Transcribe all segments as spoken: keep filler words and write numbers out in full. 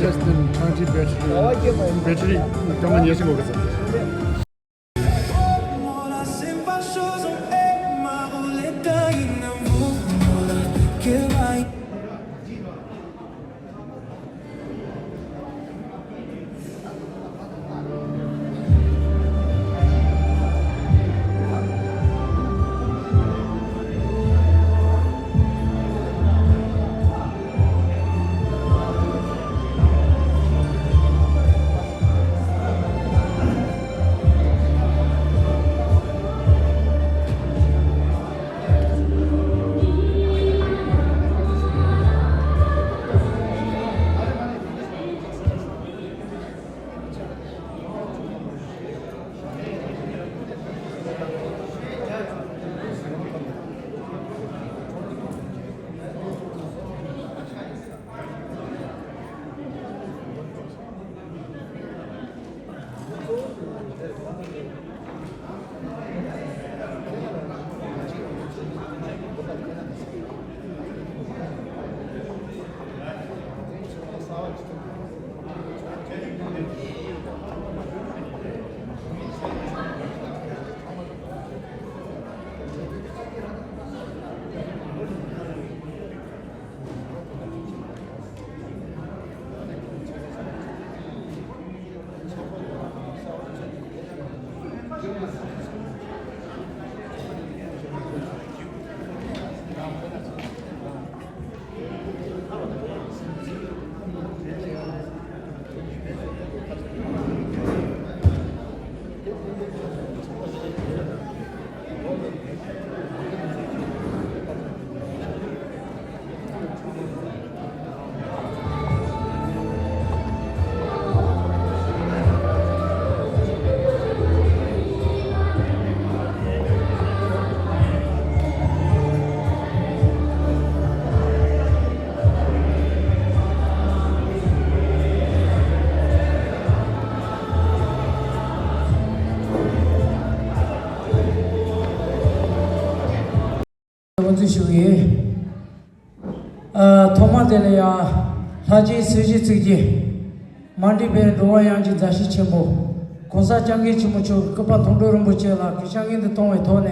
Less than twenty battery. Battery སྐར་མ་ཉི་ཤུ་འགོར་གི་ཟེར། འགོ་འཛུགས་ཞུ་གི་ཡིན། ཨ། ཐོག་མ་དེ་ལ་ཡང་ལྷ་རྗེའི་གསོལ་ཞིག་གཙིགས་ཀྱི་མ་འདྲིས་པའི་འགྲོ་བ་ཡང་ཅིག་མཛའ་བཤེས་ཆེན་པོ་༸གོང་ས་༸སྐྱབས་མགོན་ཆེན་པོ་མཆོག་གི་སྐུ་པར་མཐོང་གྲོལ་རིན་པོ་ཆེ་ལགས་ཀྱི་ཤ་ངན་དུ་གཏོང་བའི་ཐོག་ནས།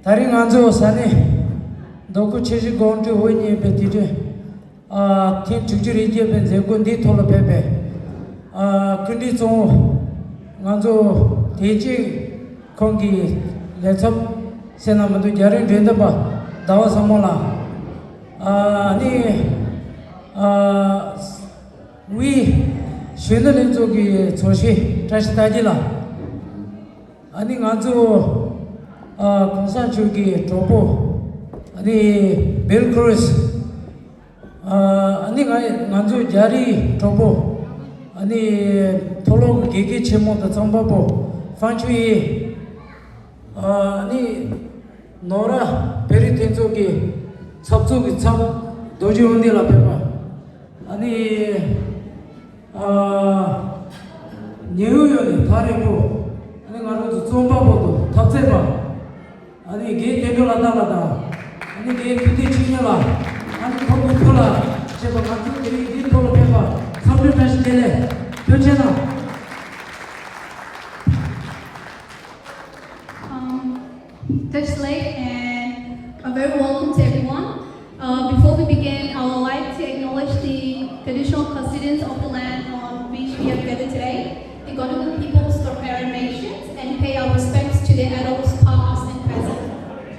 ད་རིང་ང་ཚོ་ས་གནས་རྡོ་སྐུ་ཆུ་བཞི་སྒང་དྲུག་དབུ་བརྙེས་པའི་དུས་དྲན། ཨ། ཐེངས་དྲུག་ཅུ་རེ་བརྒྱད་པའི་མཛད་སྒོ་འདིའི་ཐོག་ལ་ཕེབས་པའི། ཨ། སྐུ་མགྲོན་གཙོ་བོ་ང་ཚོ་དེ་རྗེས་ཁོང་གི་ལས་ཚབ་ཟེར་ན་མི་འདུག་རྒྱ་རི་འགྲོ་འདུག་པ་ཟླ་བ་བཟང་མོ་ལགས། ཨ་ནི། ཨ། དབུས་གཞོན་ནུ་ལྷན་ཚོགས་ཀྱི་ཚོགས་གཞོན་བཀྲ་ཤིས་རྟག་རྒྱས་ལགས། ཨ་ནི་ང་ཚོ་ཨ་༸གོང་ས་མཆོག་གི་གྲོགས་པོ་ཨ་ནི་བིལ་ཁྲོ་སི། ཨ་ནི་ང་ང་ཚོ་རྒྱ་རིགས་གྲོགས་པོ་ཨ་ནི་མཐོ་སློབ་ཀྱི་དགེ་རྒན་ཆེན་མོ་དང་རྩོམ་པ་པོ་ཧྥང་ཆུ་ཡེ། ཨ་ནི་ནོ་ར་བོད་རིགས་མཐུན་ཚོགས་ཀྱི་ཚབ་མཚོན་གྱི་ཚབ་རྡོ་རྗེ་དབང་འདུས་ལགས་ཕེབས་པ། ཨ་ནི་ཨ་ཉེ་འོས་ཡོད་ནས་ཐག་རིང་པོ་ཨ་ནི་ང་རང་ཚོ་རྩོམ་པ་པོ་དང་འཐབ་རྩོད་པ། ཨ་ནི་རྒན་བསྟན་སྒྲོལ་ལགས་རྣམ་པ་དང་། ཨ་ནི་རྒན་ཐུབ་བསྟན་ཆོས་སྙིང་ལགས། ཨ་ནི་ཁོང་གི་བུ་ལ་བཅས་པ་ང་ཚོ་དེ་རིང་འདིའི་ཐོག་ལ་ཕེབས་པ་འཚམས་འདྲི་བཀྲ་ཤིས་བདེ་ལེགས། ཐུགས་རྗེ་གནང་། Um, Touch Lake and a very welcome to everyone. Uh, before we begin, I would like to acknowledge the traditional custodians of the land on which we are gathered today, the Gadigal peoples from Aran Nations, and pay our respects to their elders past and present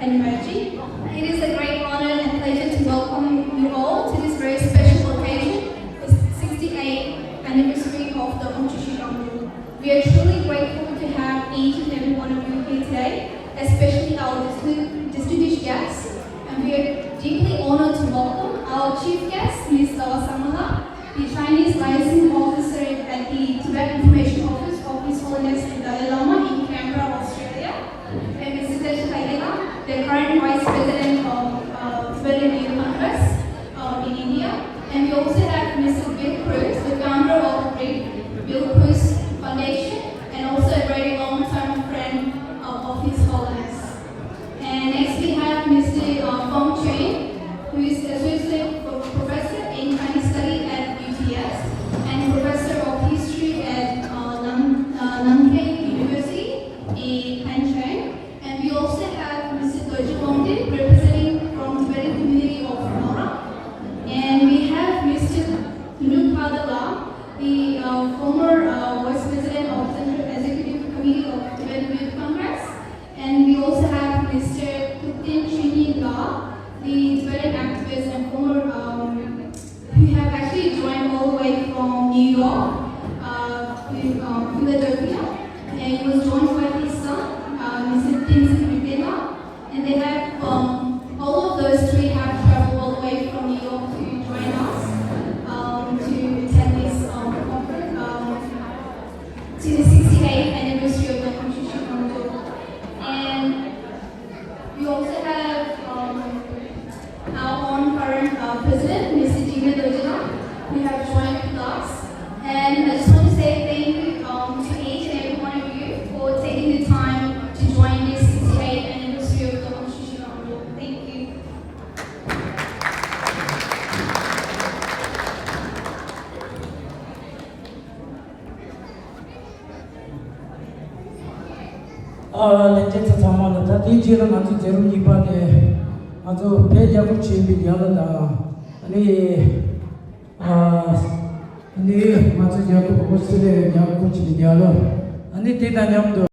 and emerging. It is a great honor and pleasure to welcome you all to this very special occasion, the sixty-eighth anniversary of the Umchishi Gamlu. We are truly grateful to have each and every one of you here today, especially our distinguished guests, and we are deeply honored to welcome our chief guest, Miss Dawa Sangma, the Chinese liaison officer at the Tibet Information Office of His Holiness the Dalai Lama in Canberra, Australia, and Mister Teshita Yela, the current Vice President of uh, Tibetan Youth Congress uh, in India. And we also have Mister Bill Cruz, the founder of the Great Bill Cruz Foundation and also a very long-term friend uh, of His Holiness. And next we have Mister Uh, Fong Chen, who is Associate Pro- Professor in Chinese Study at U T S and Professor of History at uh, Nan- uh, Nankai University in Hancheng. And we also have Mister Doji Wangdi, representing from Tibetan community of Nora. And we have Mister Tunu Kadala, the uh, former uh, Vice President of Central Executive Committee of Tibetan Youth Congress. And we also have Mister Thupten Chini La, the Tibetan activist and former um, who have actually joined all the way from New York, uh, to um, Philadelphia. And he was joined by his son, uh, Mister Tenzin Rivera. And they have, um, all of those three have traveled all the way from New York to join us um, to attend this um, conference, um, to the sixty-eighth anniversary of the Constitution. And we also have um, our own current uh, president, Mister Jimmy Dojima, who have joined with us. And I just want to say thank you um, to each and every one of you for taking the time to join this sixty-eighth anniversary of the Constitution. Thank you. ཨ། ལྷན་རྒྱས་ཚོ་ཚང་མ་ལ། ད་དེའི་རྗེས་ལ་ང་ཚོ་མཛད་རིམ་གཉིས་པ་དེ། ང་ཚོ་བོད་རྒྱལ་ཁབ་ཆེན་པོའི་རྒྱལ་གླུ་དང་། ཨ་ནི། ཨ། ཨ་ནི་ང་ཚོ་རྒྱལ་ཁབ་ཨོ་སི་ཀྲི་ལི་ཡའི་རྒྱལ་ཁབ་ཆེན་པོའི་རྒྱལ་གླུ། ཨ་ནི་དེ་དང་མཉམ་དུ།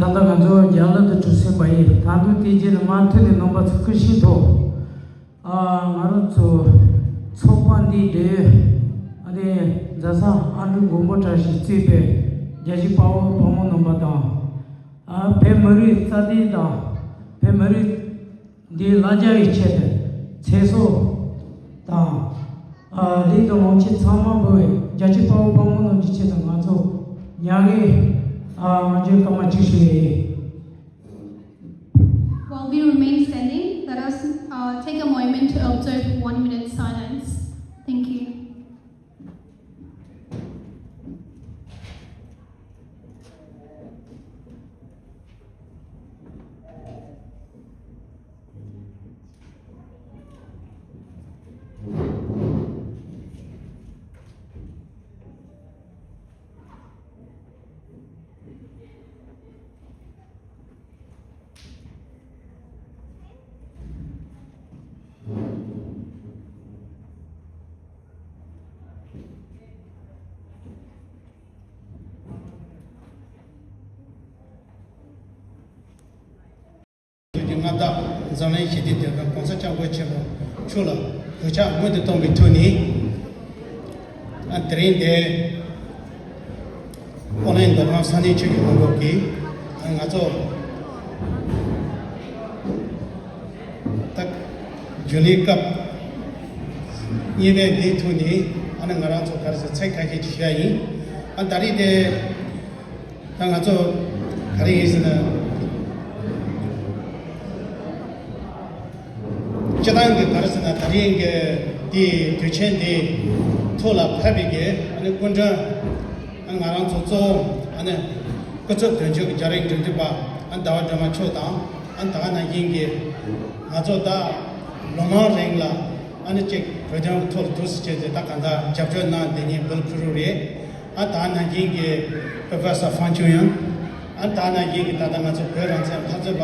ད་ལྟ་ང་ཚོ་རྒྱ་གླིང་དུ་གྲུ་གསུམ་པ་ཡིན། ད་དུང་དེ་རྗེས་ནས་མུ་མཐུད་དེ་རྣམ་པ་ཚོ་སྐུ་ཞིག་ཐོག་ཨ་ང་རང་ཚོ་ཚོགས་པ་འདིའི་འབྲེལ་ཡོད་ཨ་ནི་རྫ་ས་ཨ་འབྲུག་མགོན་པོ་བཀྲ་ཤིས་གཙོས་པའི་རྒྱལ་གཅེས་དཔའ་བོ་དཔའ་མོ་རྣམ་པ་དང་། ཨ་བོད་མི་རིགས་རྩ་དོན་དང་བོད་མི་རིགས་འདིའི་ལ་རྒྱ་ཡི་ཆེད་དུ་ཚེ་སྲོག་དང་། ཨ་ལས་དང་ལོངས་སྤྱོད་ཚང་མ་འབུལ་བའི་རྒྱལ་གཅེས་དཔའ་བོ་དཔའ་མོ་རྣམས་ཀྱི་ཆེད་དུ་ང་ཚོ་མྱ་ངན་ཨ་ང་ཚོའི་སྐར་མ་གཅིག་ཞུ་ཡི་ཡིན། While we remain standing, let us uh, take a moment to observe one minute silence. Thank you. བོད་ཀྱི་མངའ་བདག་འཛམ་གླིང་ཞི་བདེའི་དེད་དཔོན་༸གོང་ས་༸སྐྱབས་མགོན་ཆེན་པོ་མཆོག་ལ་གུས་ཕྱག་སྔོན་དུ་གཏོང་བའི་ཐོག་ནས། ཨ་དེ་རིང་འདིར་ཨོ་གླིང་མདོ་ཁམས་ས་གནས་ཆོས་བརྒྱུད་སྒྲིག་འཛུགས་ཀྱིས་ཨ་ང་ཚོ་ད་རྒྱུན་ལས་སྐབས་གཉིས་པའི་འདིའི་ཐོག་ནས་ཨ་ནི་ང་རང་ཚོ་ག་རེ་ཟེར་ཚིག་ཁ་ཤས་ཅིག་ཞུ་ཡ་ཡིན། ཨ་ད་རེས་དེ། ད་ང་ཚོ་ག་རེ་ཡིན་ཟེར་ན། སྤྱིར་བཏང་གི་ག་རེ་ཟེར་ན། ད་རེས་ཀྱི་དེའི་དུས་ཆེན་འདིའི་ཐོག་ལ་ཕེབས་པའི་གི་ཨ་ནི་སྐུ་མགྲོན། ཨ་ང་རང་ཚོ་གཙོ་བོ་ཨ་ནི་སྐུ་ཚབ་དོན་གཅོད་ཀྱི་རྒྱ་རིགས་འབྲེལ་མཐུད་པ་ཨ་ཟླ་བ་སྒྲོལ་མ་མཆོག་དང་། ཨ་ད་ག་ནང་བཞིན་གྱི་ང་ཚོ་ད་ལོ་མང་རིང་ལ་ཨ་ནི་གཅིག་བོད་དོན་གྱི་ཐོག་ལ་འདུག་སེ་བྱས་ཏེ་ད་གང་ལྟར་རྒྱབ་སྐྱོར་གནང་བསྡད་མཁན་འབུལ་ཕུལ་རུ་རེད། ཨ་ད་ནང་བཞིན་གྱི་པོ་རོ་ཕེ་སར་ཧྥང་ཅུན་ཡང་། ཨ་ད་ནང་བཞིན་གྱི་ད་ལྟ་ང་ཚོ་བོད་རང་བཙན་འཐབ་རྩོད་པ་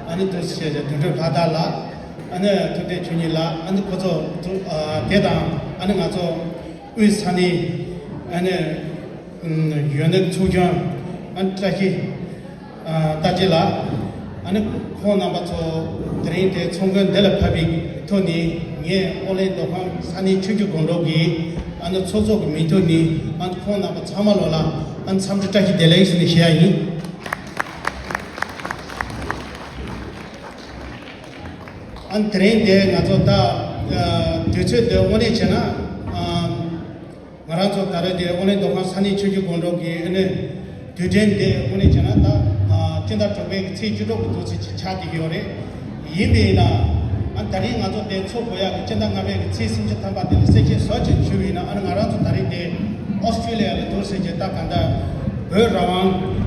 ཨ་ནི་འདུག་སེ་བྱས་ཏེ་དོན་གྲུབ་ལྷ་དར་ལགས། ཨ་ནི་ཐུབ་བསྟན་ཆོས་ཉིད་ལགས། ཨ་ནི་ཁོ་ཚོ་ཚོ་ཨ་དེ་དང་ཨ་ནི་ང་ཚོ་དབུས་ས་གནས་ཨ་ནི་ཨམ་ཡོད་ནི་ཚོགས་ཆུང་ཨ་ནི་བཀྲ་ཤིས་ཨ་རྟ་རྒྱས་ལགས། ཨ་ནི་ཁོང་རྣམ་པ་ཚོ་དེ་རིང་དེ་ཚོགས་མགོན་འདི་ལ་ཕེབས་པའི་ཐོག་ནས་ངས་ཨོ་གླིང་མདོ་ཁམས་ས་གནས་ཆོས་བརྒྱུད་སྒྲིག་འཛུགས་ཀྱི་ཨ་ནི་ཚོགས་གཙོ་གི་མིང་ཐོག་ནས་ཨ་ནི་ཁོང་རྣམ་པ་ཚང་མ་ལོ་ལ་ཨ་ནི་འཚམས་འདྲི་བཀྲ་ཤིས་བདེ་ལེགས་ཞུ་ནས་ཞུ་ཡ་ཡིན། ཨ་ནི་དེ་རིང་དེ་ང་ཚོ་ད་ཨ་དུས་ཚོད་འདི་དངོས་གནས་བྱས་ན་ཨ། ང་རང་ཚོ་ད་རེས་དེ་ཨོ་གླིང་མདོ་ཁམས་ས་གནས་ཆོས་བརྒྱུད་སྒྲིག་འཛུགས་ཀྱི་ཨ་ནི་དུས་དྲན་དེ་དངོས་གནས་བྱས་ན་ད་ཨ་སྤྱི་ཟླ་དྲུག་པའི་གི་ཚེས་བཅུ་དྲུག་གི་འདུག་སེ་ཅིག་ཆགས་བསྡད་ཀྱི་ཡོད་རེད། ཡིན་པས་ན་ཨ་ད་རེས་ང་ཚོ་དེ་འཚོགས་དགོས་ཡག་གི་སྤྱི་ཟླ་ལྔ་པའི་གི་ཚེས་སུམ་ཅུ་ཐམ་པ་དེ་ལ་གསལ་བཤད་ཟུར་ཅིག་ཞུས་པ་ཡིན་ན། ཨ་ནི་ང་རང་ཚོ་ད་རེས་དེ་ཨོ་སི་ཀྲི་ལི་ཡ་ལ་འདུག་སེ་ཅིག་ད་གང་ལྟར་བོད་རང་དབང་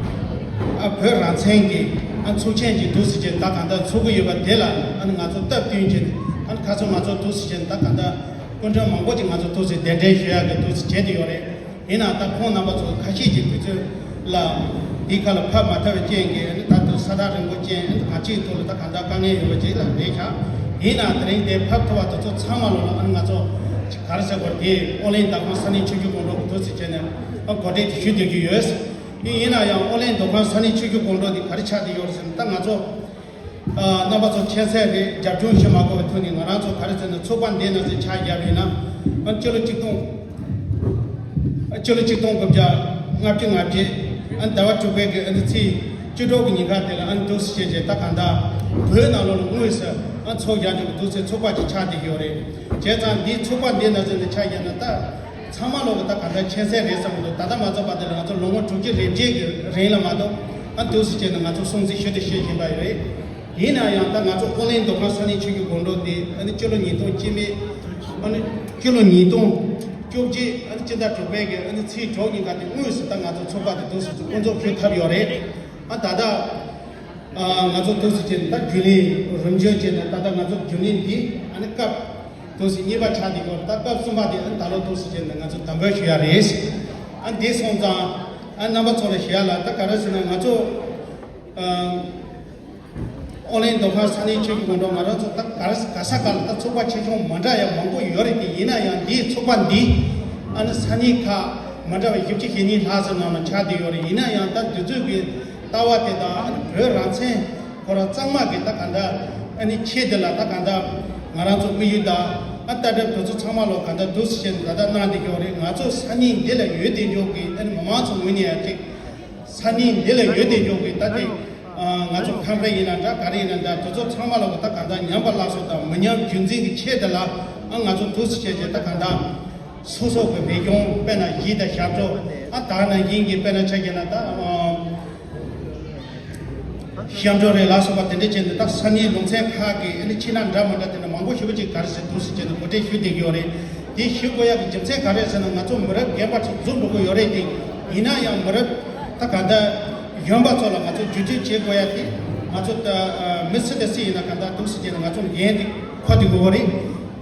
ཨ་བོད་རང་བཙན་གྱི་ཨ་ཚོགས་ཆེན་ཅིག་འདུག་སེ་ཅིག་ད་གང་ལྟར་ཚོགས་ཀྱི་ཡོད་པ་དེ་ལ་ཨ་ནི་ང་ཚོ་སྟབས་བསྟུན་ཅིག་ཨ་ནི་ཁ་སང་ང་ཚོ་འདུག་སེ་ཅིག་ད་གང་ལྟར། སྐུ་མགྲོན་མང་པོ་ཅིག་ང་ཚོ་འདུག་སེ་གདན་འདྲེན་ཞུ་ཡག་གི་འདུག་སེ་བྱས་ཏེ་ཡོད་རེད། ཡིན་ནའང་ད་ཁོང་རྣམ་པ་ཚོ་ཁ་ཤས་ཀྱིས་དུས་ཚོད་ལ་འདི་ག་ལ་ཕེབས་མ་ཐུབ་པའི་རྐྱེན་གྱིས་ཨ་ནི་ད་དུང་ས་ཐག་རིང་པོ་ཅན་ཨ་ནི་ང་ཚོའི་ཐོག་ལ་ད་གང་ལྟར་དཀའ་ངལ་ཡོད་པ་ཅིག་ལ་རེད་ཤག་ཡིན་ནའང་དེ་རིང་འདིར་ཕེབས་ཐུབ་པ་དེ་ཚོ་ཚང་མ་ལོ་ལ་ཨ་ནི་ང་ཚོ་ག་རེ་ཟེར་དགོས་རེད། དེ་ཨོ་གླིང་མདོ་ཁམས་ས་གནས་ཆོས་བརྒྱུད་སྒྲིག་འཛུགས་ཀྱི་འདུག་སེ་བྱས་ནས་ཨ་གོ་སྒྲིག་དེ་ཞུ་བསྡད་ཀྱི་ཡོད། ཡིན་ཡིན་ན་ཡང་ཨོ་གླིང་མདོ་ཁམས་ས་གནས་ཆོས་བརྒྱུད་སྒྲིག་འཛུགས་འདི་ག་རེ་ཆགས་བསྡད་ཡོད་རེད་ཟེར་ན། ད་ང་ཚོ་ཨ་རྣམ་པ་ཚོ་མཁྱེན་གསལ་རེད། རྒྱབ་ལྗོངས་ཞུ་མ་དགོས་པའི་ཐོག་ནས་ང་རང་ཚོ་ག་རེ་ཟེར་ན། ཚོགས་པ་འདི་ནང་ཚན་ཆ་བཞག་པ་ཡིན་ན་ཨ་སྤྱི་ལོ་གཅིག་སྟོང་ཨ་སྤྱི་ལོ་གཅིག་སྟོང་དགུ་བརྒྱ་ལྔ་བཅུ་ང་བརྒྱད་ཨ་ཟླ་བ་དྲུག་པའི་གི་ཨ་ནི་ཚེས་བཅུ་དྲུག་གི་ཉིན་ཁ་དེ་ལ་ཨ་ནི་འདུག་སེ་བྱས་རྗེས་ད་གང་ལྟར་བོད་ནང་ལོགས་ལ་དངོས་སུ་ཨ་ཚོགས་བཞག་རྒྱུ་གི་འདུག་སེ་ཚོགས་པ་ཅིག་ཆགས་བསྡད་ཡོད་རེད། བྱས་ཙང་འདིའི་ཚོགས་པ་འདི་ནང་ཚན་ནས་ཆ་བཞག་ན་ད། ཚང་མ་ལོག་གི་ད་ག་འདྲ་མཁྱེན་གསལ་རེད་བསམ་གི་འདུག་ད་ལྟ་མ་ཚོགས་པ་དེ་ལ་ང་ཚོ་ལོ་ངོ་དྲུག་ཅུ་རེ་བརྒྱད་ཀྱི་རིང་ལ་མ་གཏོགས་ཨ་འདུག་སེ་བྱས་ནས་ང་ཚོ་སྲུང་བརྩི་ཞུ་དང་ཞུ་བཞིན་པ་ཡོད་རེད། ཡིན་ན་ཡང་ད་ང་ཚོ་ཨོ་གླིང་མདོ་ཁམས་ས་གནས་ཆོས་བརྒྱུད་སྒྲིག་འཛུགས་དེ་ཨ་ནི་སྤྱི་ལོ་ཉིས་སྟོང་གཅིག་མེད་ཨ་ནི་སྤྱི་ལོ་ཉིས་སྟོང་བཅོ་བརྒྱད་ཨ་ནི་སྤྱི་ཟླ་དྲུག་པའི་གི་ཨ་ནི་ཚེས་དྲུག་ཉིན་ཀ་དེ་དངོས་སུ་ད་ང་ཚོ་ཚོགས་པ་དེ་འདུག་སེ་བཙུགས་སྐོང་ཚོགས་ཞུ་ཐབས་ཡོད་རེད། ཨ་ད་ལྟ། ཨ་ང་ཚོ་འདུག་སེ་བྱས་ནས་ད་རྒྱུན་ལས་རིམ་བྱོན་བྱས་ནས་ད་ལྟ་ང་ཚོ་རྒྱུན་ལས་འདི་ཨ་ནི་སྐབས་འདུག་སེ་གཉིས་པ་ཆགས་བསྡད་ཡོད་རེད། ད་སྐབས་གསུམ་པ་དེ་ཨ་ནི་ད་ལོ་འདུག་སེ་བྱས་ནས་ང་ཚོ་དམ་འབུལ་ཞུ་ཡ་རེད། ཨ་འདི་སོང་ཙང་ཨ་རྣམ་པ་ཚོ་ལ་ཞུ་ཡ་ལ་ད་ག་རེ་ཟེར་ན། ང་ཚོ་ཨ་ཨོ་གླིང་མདོ་ཁམས་ས་གནས་ཆོས་བརྒྱུད་སྒྲིག་འཛུགས་ང་རང་ཚོ་ད་ག་རེ་ག་ས་ག་ལ་ད་ཚོགས་པ་ཆེ་ཆུང་མ་འདྲ་ཡ་མང་པོ་ཡོད་རེད་དེ། ཡིན་ན་ཡང་འདིའི་ཚོགས་པ་འདི་ཨ་ནི་ས་གནས་ཁག་མ་འདྲ་བ་བཞི་བཅུ་ཞེ་གཉིས་ལྷག་ཙམ་ནང་ལ་ཆགས་བསྡད་ཡོད་རེད། ཡིན་ན་ཡང་ད་འདི་ཚོའི་གི་ལྟ་བ་དེ་དང་ཨ་ནི་བོད་རང་བཙན་ཁོ་རང་གཙང་མ་གི་ད་ག་འདྲ་ཨ་ནི་ཆེད་དེ་ལ་ད་ག་འདྲ་ང་རང་ཚོ་དམིགས་ཡུལ་དང་ཨ་ལྟ་གྲུབ་དེ་ཚོ་ཚང་མ་ལོ་ག་འདྲ་འདུག་སེ་བྱས་ནས་ད་ལྟ་གནང་བསྡད་ཀྱི་ཡོད་རེད། ང་ཚོ་ས་གནས་འདི་ལ་ཡོད་བསྡད་འཇོག་གི་ཨ་ནི་མི་མང་ཚོ་ངོས་ནས་ཡང་ཅིག་ས་གནས་འདི་ལ་ཡོད་བསྡད་འཇོག་གི་ད་དེ་ང་ཚོ་ཁམས་པ་ཡིན་ན་འདྲ་ག་རེ་ཡིན་ན་འདྲ་དེ་ཚོ་ཚང་མ་ལོ་ད་ག་འདྲ་ཉམས་པ་སླར་གསོ་དང་མི་ཉམས་རྒྱུན་འཛིན་གྱི་ཆེད་དེ་ལ་ཨ་ང་ཚོ་འདུག་སེ་བྱས་བྱས་ད་ག་འདྲ། སོ་སོ་གི་རིག་གཞུང་དཔེར་ན་གཞས་དང་ཞབས་བྲོ། ཨ་ད་ནང་བཞིན་གྱི་དཔེར་ན་ཆ་བཞག་ན་ད་ཞབས་བྲོ་རེད་ལ་སོགས་པ་དེ་འདྲ་བྱས་ནས་ད་ས་གནས་ལུང་ཚན་ཁག་གི་ཨ་ནི་ཕྱི་ནང་འདྲ་མི་འདྲ་དེ་འདྲ་མང་པོ་ཞེ་པོ་ཅིག་ག་རེ་ཟེར་འདུག་སེ་བྱས་ནས་གོ་སྒྲིག་ཞུས་བསྡད་ཀྱི་ཡོད་རེད། དེ་ཞུ་དགོས་ཡག་གི་རྒྱུ་མཚན་ག་རེ་ཟེར་ན་ང་ཚོ་མི་རབས་རྒན་པ་ཚོ་འཛོམས་འགྲོ་གི་ཡོད་རེད་དེ། ཡིན་ན་ཡང་མི་རབས་ད་ག་འདྲ་གཞོན་པ་ཚོ་ལ་ང་ཚོ་བརྒྱུད་སྤྲོད་བྱེད་དགོས་ཡག་དེ་ང་ཚོ་ད་མི་སུ་དང་སུ་ཡིན་ན་ག་འདྲ་འདུག་སེ་བྱས་ནས་ང་ཚོ་འགན་དེ་འཁུར་བསྡད་དགོས་རེད།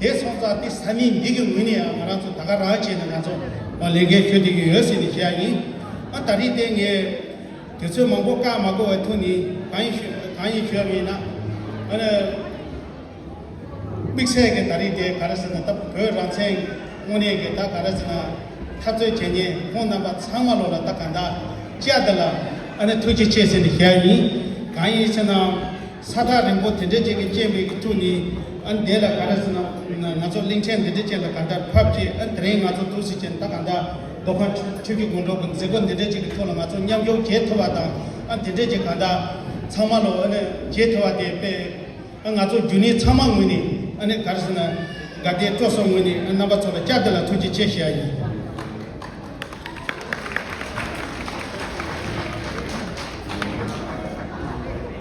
དེ་སོང་ཙང་དེ་ས་གནས་འདི་གི་ངོས་ནས་ཡང་ང་རང་ཚོ་ད་ག་རང་བྱས་ནས་ང་ཚོ་ལས་འགན་ཞུ་བསྡད་ཀྱི་ཡོད་ཟེར་ནས་བཤད་ཡ་ཡིན། ཨ་ད་རེས་དེ་ངས་དུས་ཚོད་མང་པོ་བཀག་མ་དགོས་པའི་ཐོག་ནས་གང་ཡིན་ཞུ་གང་ཡིན་ཞུ་ཡ་ཡིན་ན། ཨ་ནི་དམིགས་བསལ་གྱི་ད་རེས་དེ་ག་རེ་ཟེར་ན་ད་བོད་རང་བཙན་དངོས་གནས་ཀྱི་ད་ག་རེ་ཟེར་ན་འཐབ་རྩོད་བྱེད་མཁན་ཁོང་རྣམ་པ་ཚང་མ་ལོ་ལ་ད་ག་འདྲ་བཅར་དེ་ལ་ཨ་ནི་ཐུགས་རྗེ་ཆེ་ཟེར་ནས་བཤད་ཡ་ཡིན། གང་ཡིན་ཟེར་ན། ས་ཐག་རིང་པོ་དེ་འདྲའི་ཅིག་གི་བཅད་པའི་ཐོག་ནས་ཨ་འདི་ལ་ག་རེ་ཟེར་ན་ང་ཚོ་གླིང་ཕྲན་འདི་འདྲའི་ཅིག་ལ་ག་འདྲ་ཕབ་ཀྱི་ཨ་དེ་རིང་ང་ཚོ་འདུག་སེ་བྱས་ད་ག་འདྲ་མདོ་ཁམས་ཆུ་བཞི་སྒང་དྲུག་གི་མཛད་སྒོ་འདི་འདྲའི་ཅིག་གི་ཐོག་ལ་ང་ཚོ་མཉམ་ཞུགས་བྱེད་ཐུབ་པ་དང་ཨ་འདི་འདྲའི་ཅིག་ག་འདྲ་ཚང་མ་ལོ་ཨ་ནི་བྱེད་ཐུབ་པ་དེ་དཔེ་ཨ་ང་ཚོ་རྒྱུན་ལས་ཚང་མ་ངོས་ནས་ཨ་ནི་ག་རེ་ཟེར་ན་དགའ་དད་སྤྲོ་གསུམ་ངོས་ནས་ཨ་རྣམ་པ་ཚོ་ལ་བཅར་དེ་ལ་ཐུགས་རྗེ་ཆེ་ཞུ་ཡ་ཡིན།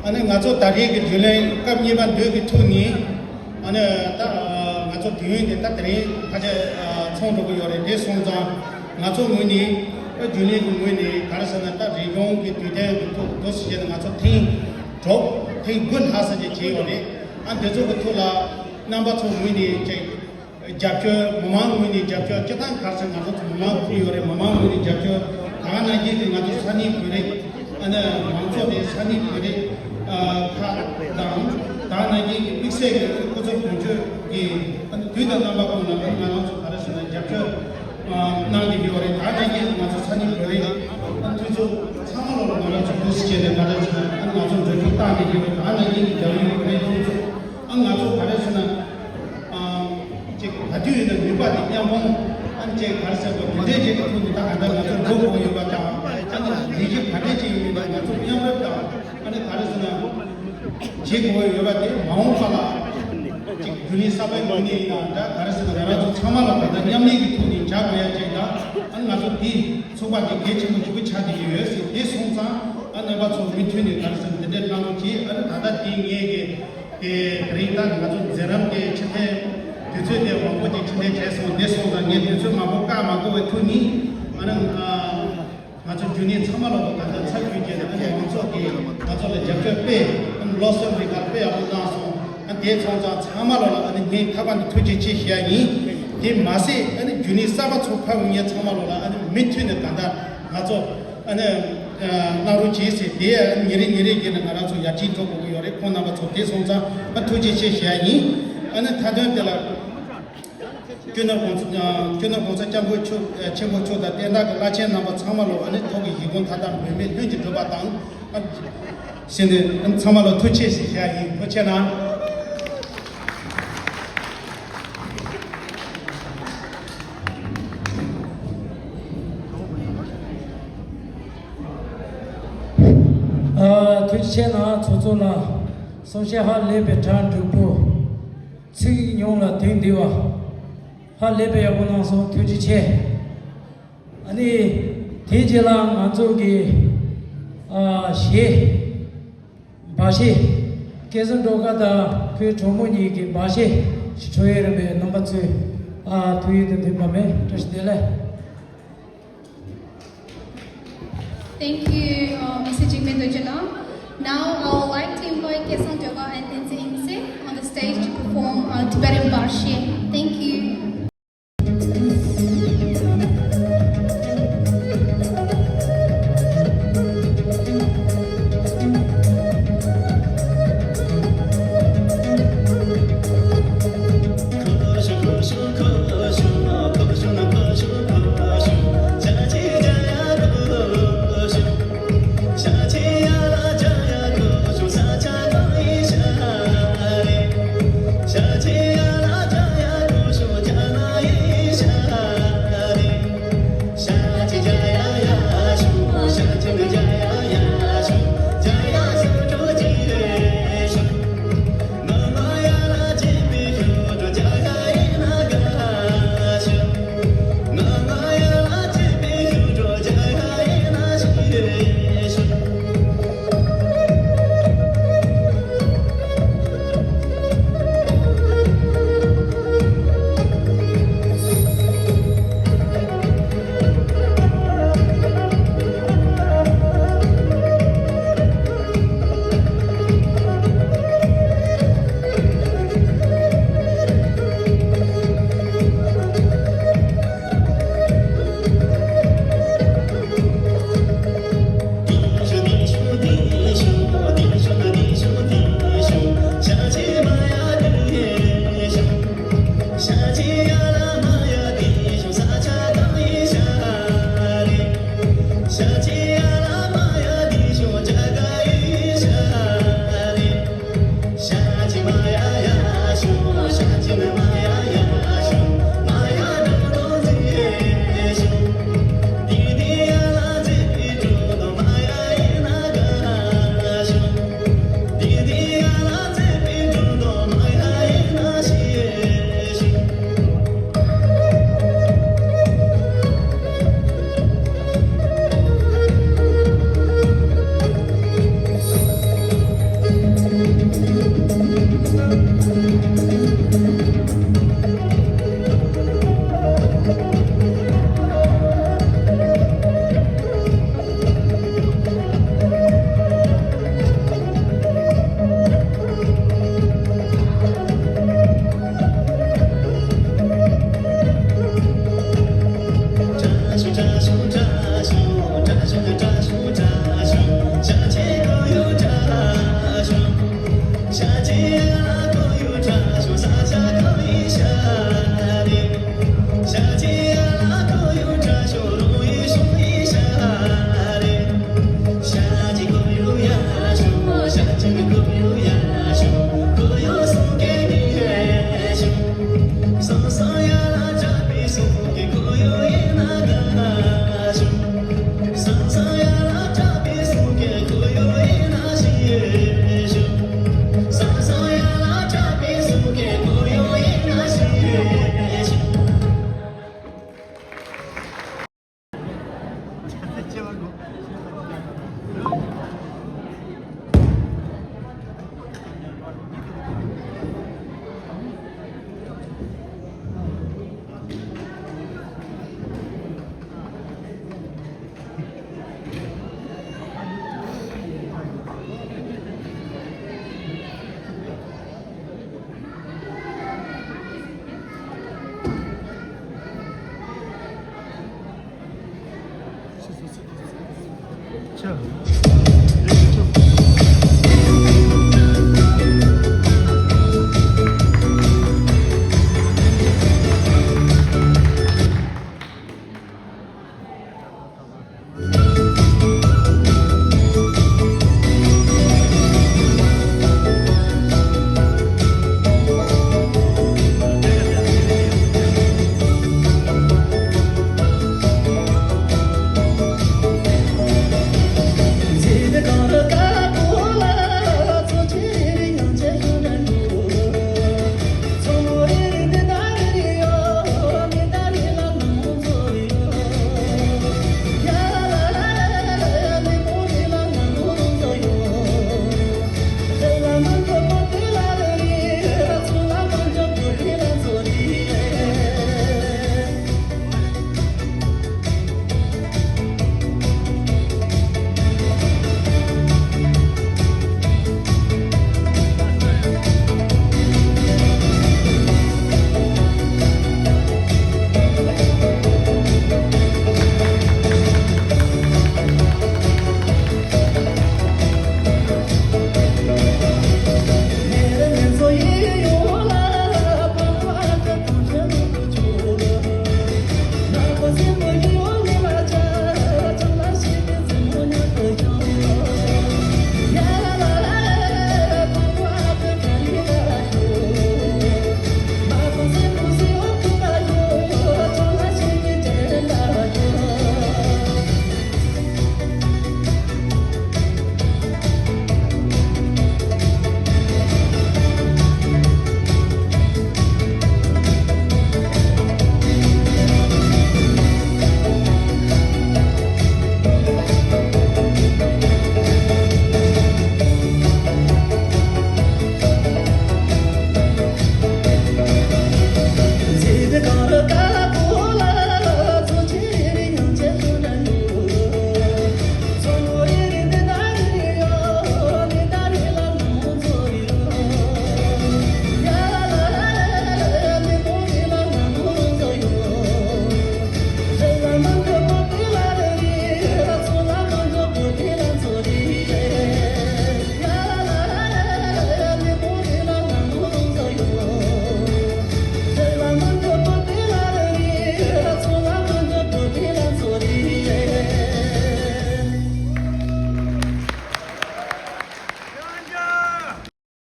ཨ་ནི་ང་ཚོ་ད་རེས་ཀྱི་རྒྱུན་ལས་སྐབས་གཉིས་པ་འདི་གི་ཐོག་ནས་ཨ་ནི་ད་ང་ཚོ་དུས་ཡུན་དེ་ད་དེ་རིང་ཕལ་ཆེར་ཚང་འགྲོ་གི་ཡོད་རེད། དེ་སོང་ཙང་ང་ཚོ་ངོས་ནས་རྒྱུན་ལས་ཀྱི་ངོས་ནས་ག་རེ་ཟེར་ན་ད་རིག་གཞུང་གི་དུས་དེབ་ཀྱི་ཐོག་འདུག་སེ་བྱས་ནས་ང་ཚོ་ཐེངས་དྲུག་ཐེངས་དགུ་ལྷག་ཙམ་ཅིག་བྱས་ཡོད་རེད། ཨ་འདི་ཚོ་གི་ཐོག་ལ་རྣམ་པ་ཚོ་ངོས་ནས་ཅིག་རྒྱབ་སྐྱོར་མི་མང་ངོས་ནས་རྒྱབ་སྐྱོར་སྤྱི་བཏང་ག་རེ་ཟེར་ང་ཚོ་མི་མང་ཕུལ་ཡོད་རེད། མི་མང་ངོས་ནས་རྒྱབ་སྐྱོར་ད་ག་ནང་བཞིན་གྱི་ང་ཚོ་ས་གནས་བོད་རིགས་ཨ་ནི་མང་ཚོགས་དེ་ས་གནས་བོད་རིགས་ཁག་དང་ད་ག་ནང་བཞིན་གྱི་དམིགས་བསལ་གྱི་སྐུ་ཚབ་དོན་གཅོད་ཀྱིས་ཨ་ནི་དུས་དང་རྣམ་པ་ཀུན་ལ་ང་རང་ཚོ་ག་རེ་ཟེར་ན་རྒྱབ་སྐྱོར་གནང་གི་ཡོད་རེད། ད་ག་ནང་བཞིན་ང་ཚོ་ས་གནས་བོད་རིགས་ཨ་འཐུས་ཚབ་ཚང་མ་ལོ་ལ་ང་རང་ཚོ་འདུག་སེ་བྱས་ནས་ག་རེ་ཟེར་ན་ཨ་ནི་ང་ཚོ་འགྲོ་རྒྱུ་བཏང་གི་ཡོད་རེད། ད་ག་ནང་བཞིན་གྱི་རྒྱ་ཡུལ་བོད་རིགས་འཐུས་ཚབ། ཨ་ང་ཚོ་ག་རེ་ཟེར་ན། ཨ་ཅིག་ག་དུས་ཡིན་ན་ནུས་པ་དེ་མཉམ་སྤུངས་ཨ་ཅིག་ག་རེ་ཟེར་དགོས་དེ་འདྲའི་ཅིག་གི་ཐོག་ནས་ད་ག་འདྲ་ང་ཚོ་འགྲོ་དགོས་ཡོད་པ་དང་ཨ་ནི་ལས་གཞི་ག་འདྲའི་ཅིག་ཡིན་ན་ང་ཚོ་མཉམ་རུབ་དང་ཨ་ནི་ག་རེ་ཟེར་ན་བྱེད་དགོས་ཡོད་པ་དེ་མ་འོངས་པ་ལ་ཅིག་རྒྱུན་ལས་གསར་པའི་ངོས་ནས་ཡིན་ན་འདྲ་ག་རེ་ཟེར་ན་ང་རང་ཚོ་ཚང་མ་ལ་ག་འདྲ་མཉམ་ལས་ཀྱི་ཐོག་ནས་བྱ་དགོས་ཡ་ཅིག་དང་ཨ་ནི་ང་ཚོ་དེ་ཚོགས་པ་དེ་གལ་ཆེན་པོ་ཞིག་ཆགས་བསྡད་ཀྱི་ཡོད་ཟེར། དེ་སོང་ཙང་ཨ་རྣམ་པ་ཚོ་མུ་མཐུད་ནས་ག་རེ་ཟེར་ན་དེ་འདྲའི་གནང་རོགས་གྱིས། ཨ་ནི་ད་ལྟ་དེ་ངས་ཀྱི། དེ་དེ་རིང་ད་ང་ཚོ་མཛད་རིམ་དེ་ཕྱི་ཐེངས་དུས་ཚོད་དེ་མང་པོ་ཅིག་ཕྱི་འཐེན་བྱས་སོང་། འདི་སོང་ཙང་ངས་དུས་ཚོད་མང་པོ་བཀག་མ་དགོས་པའི་ཐོག་ནས་ཨ་ནི་ང་ཚོ་རྒྱུན་ལས་ཚང་མ་ལོ་ད་ལྟ་ཚ་རྒྱུས་ཀྱི་ཨ་ནི་མང་ཚོགས་ཀྱིས་ང་ཚོ་ལ་རྒྱབ་སྐྱོར་དཔེ་ཨ་ནི་བློ་གསར་རིགས་ཁག་དཔེ་ཡག་པོ་གནང་སོང་། ཨ་དེ་སོང་ཙང་ཚང་མ་ལོ་ལ་ཨ་ནི་ངས་ཐག་པ་ནས་ཐུགས་རྗེ་ཆེ་ཞུ་ཡ་ཡིན། དེ་མ་ཟད་ཨ་ནི་རྒྱུན་ལས་གསར་པ་ཚོ་ཕེབས་མཁན་ཚང་མ་ལོ་ལ་ཨ་ནི་མུ་མཐུད་ནས་ད་ལྟ་ང་ཚོ། ཨ་ནི། གནང་རོགས་གྱིས་ཟེར་དེ་ཉིན་རེ་ཉིན་རེ་བརྒྱུད་ནས་ང་རང་ཚོ་ཡར་རྒྱས་འགྲོ་དགོས་ཀྱི་ཡོད་རེད། ཁོང་རྣམ་པ་ཚོ་དེ་སོང་ཙང་ཨ་ཐུགས་རྗེ་ཆེ་ཞུ་ཡ་ཡིན། ཨ་ནི་མཐའ་དོན་དེ་ལ། སྤྱི་ནོར་༸གོང་ས་༸སྤྱི་ནོར་༸གོང་ས་༸སྐྱབས་མགོན་མཆོག་ཆེན་པོ་མཆོག་དང་བསྟན་བདག་གི་བླ་ཆེན་རྣམ་པ་ཚང་མ་ལོ་ཨ་ནི་ཐོག་གི་བཞེད་དགོངས་མཐའ་དག་འབད་མེད་ལྷུན་གྱིས་འགྲུབ་པ་དང་། ཨ་ཟེར་ནས་ཨ་ཚང་མ་ལོ་ཐུགས་རྗེ་ཆེ་ཞུ་ཡ་ཡིན། ཐུགས་རྗེ་གནང་། ཨ་ཐུགས་རྗེ་ཆེ་གནང་ཚོགས་གཙོ་ལགས། གསུང་བཤད་ཧ་ལས་པའི་གྲ་འགྲིག་པོ། ཚིག་ཉུང་ལ་དོན་འདུས་པ། ཧ་ལས་པའི་ཡག་པོ་གནང་སོང་། ཐུགས་རྗེ་ཆེ། ཨ་ནི་དེའི་རྗེས་ལ་ང་ཚོ་གི་ཨ་གཞས། འབའ་གཞས། སྐལ་བཟང་སྒྲོལ་དཀར་དང་ཁོའི་གྲོགས་མོ་གཉིས་ཀྱི་འབའ་གཞས་ཤིག་འཁྲབ་ཡས་རེད་པས། རྣམ་པ་ཚོས་ཨ་ཐུགས་ཡིད་དུ་འདེབས་པ་མེད། བཀྲ་ཤིས་བདེ་ལེགས། Thank you, uh, Mister Jigme Dorji. Now, I would like to invite Ketsang Dorkar and Tenzin Ingse on the stage to perform, uh, Tibetan Barshe. Thank you.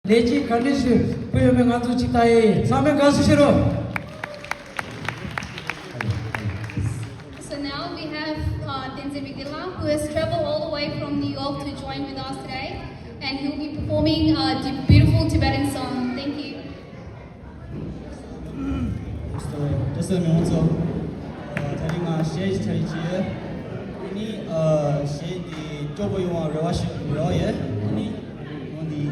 ལས་ཀྱི་ག་འདྲ་ཞིག་ཕུལ་ཡོད་མེད་ང་ཚོ་ཅིག་ལྟ་ཡི། ཚང་མས་དགའ་བསུ་ཞུ་རོགས། So now we have uh, Tenzin Vigdila, who has traveled all the way from New York to join with us today, and he'll be performing a beautiful Tibetan song. Thank you. ཨོ་ཀྲེ་སེ་མི་མང་ཚོ། ཨ་ད་རིང་ང་གཞས་ཞིག་འཁྲབ་ཡི་བྱས། ཨ་ནི་ཨ་གཞས་འདི་སྤྲོ་པོ་ཡོང་བ་རེ་བ་ཞིག་རེ་བ་ཡོད། ཨ་ནི་ངོ་འདི།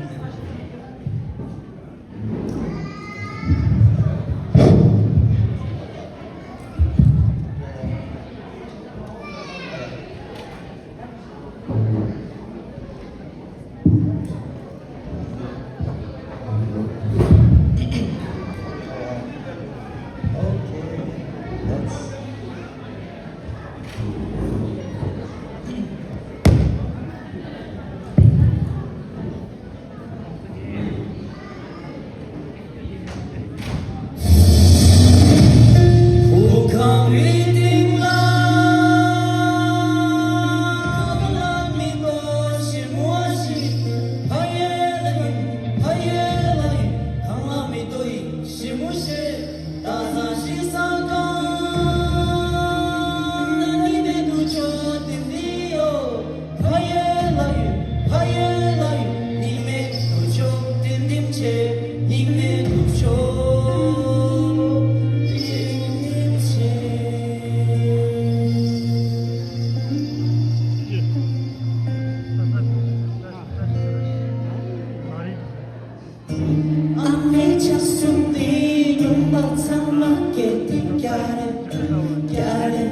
ཨ་མའི་ཕྱག་གསུམ་འདི་སྨྱུག་མ་ཚང་མ་སྐྱེལ་ཏེ་རྒྱ་རེ་རྒྱ་རེ་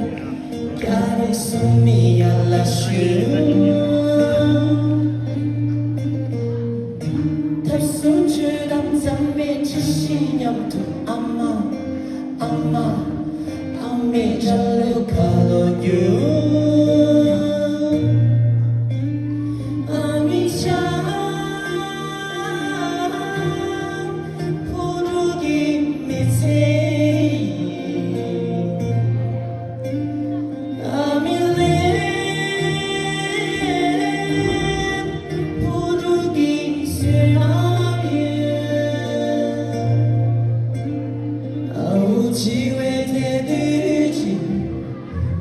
རྒྱ་རེ་སུ་མི་ཡ་ལ་ཞུ། ཐབ་གསུམ་ཆོས་དང་མཚམས་མེད་ཁྲི་བཞི་མཉམ་དུ་ཨ་མ། ཨ་མ། ཨ་མའི་ལྕགས་ལོ་ཁ་ལོ་རྒྱུ། ཨ་མའི་ལྕགས་ཕུ་རུ་གི་མི་ཚེ། ཨ་མའི་ལས། ཕུ་རུ་གི་བསོད་ནམས་ཡོད། ཨ་འུ་འཆི་བའི་དེ་དུས་ཀྱི་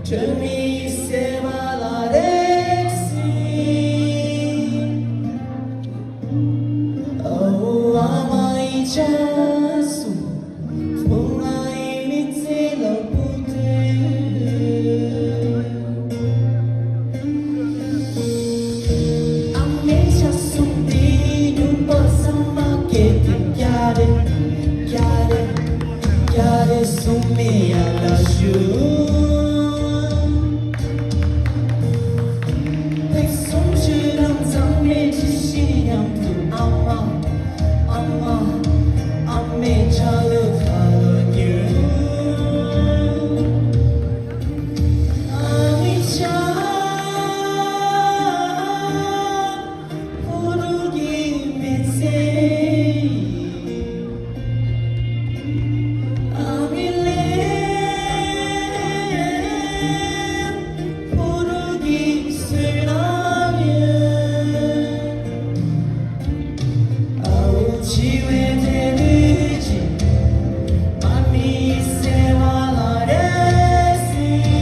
དྲན་མི་སེམས་ལ་རེག་སྲིད། ཨ་འུ་ཨ་མ་ཡི་ལྕགས་སོ། ཨ་མ། ཨ་མ། ཨ་མའི་ལྕགས་ལོ་ཁ་ལོ་རྒྱུ། ཨ་མའི་ལྕགས་ཕུ་རུ་གི་མི་ཚེ། ཨ་མའི་ལས། ཕུ་རུ་གི་བསོད་ནམས་ཡོད། ཨ་འུ་འཆི་བའི་དེ་དུས་ཀྱི་ཨ་མའི་སེམས་ལ་རེག་སྲིད།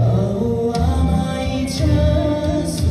ཨ་འུ་ཨ་མ་ཡི་ལྕགས་སོ།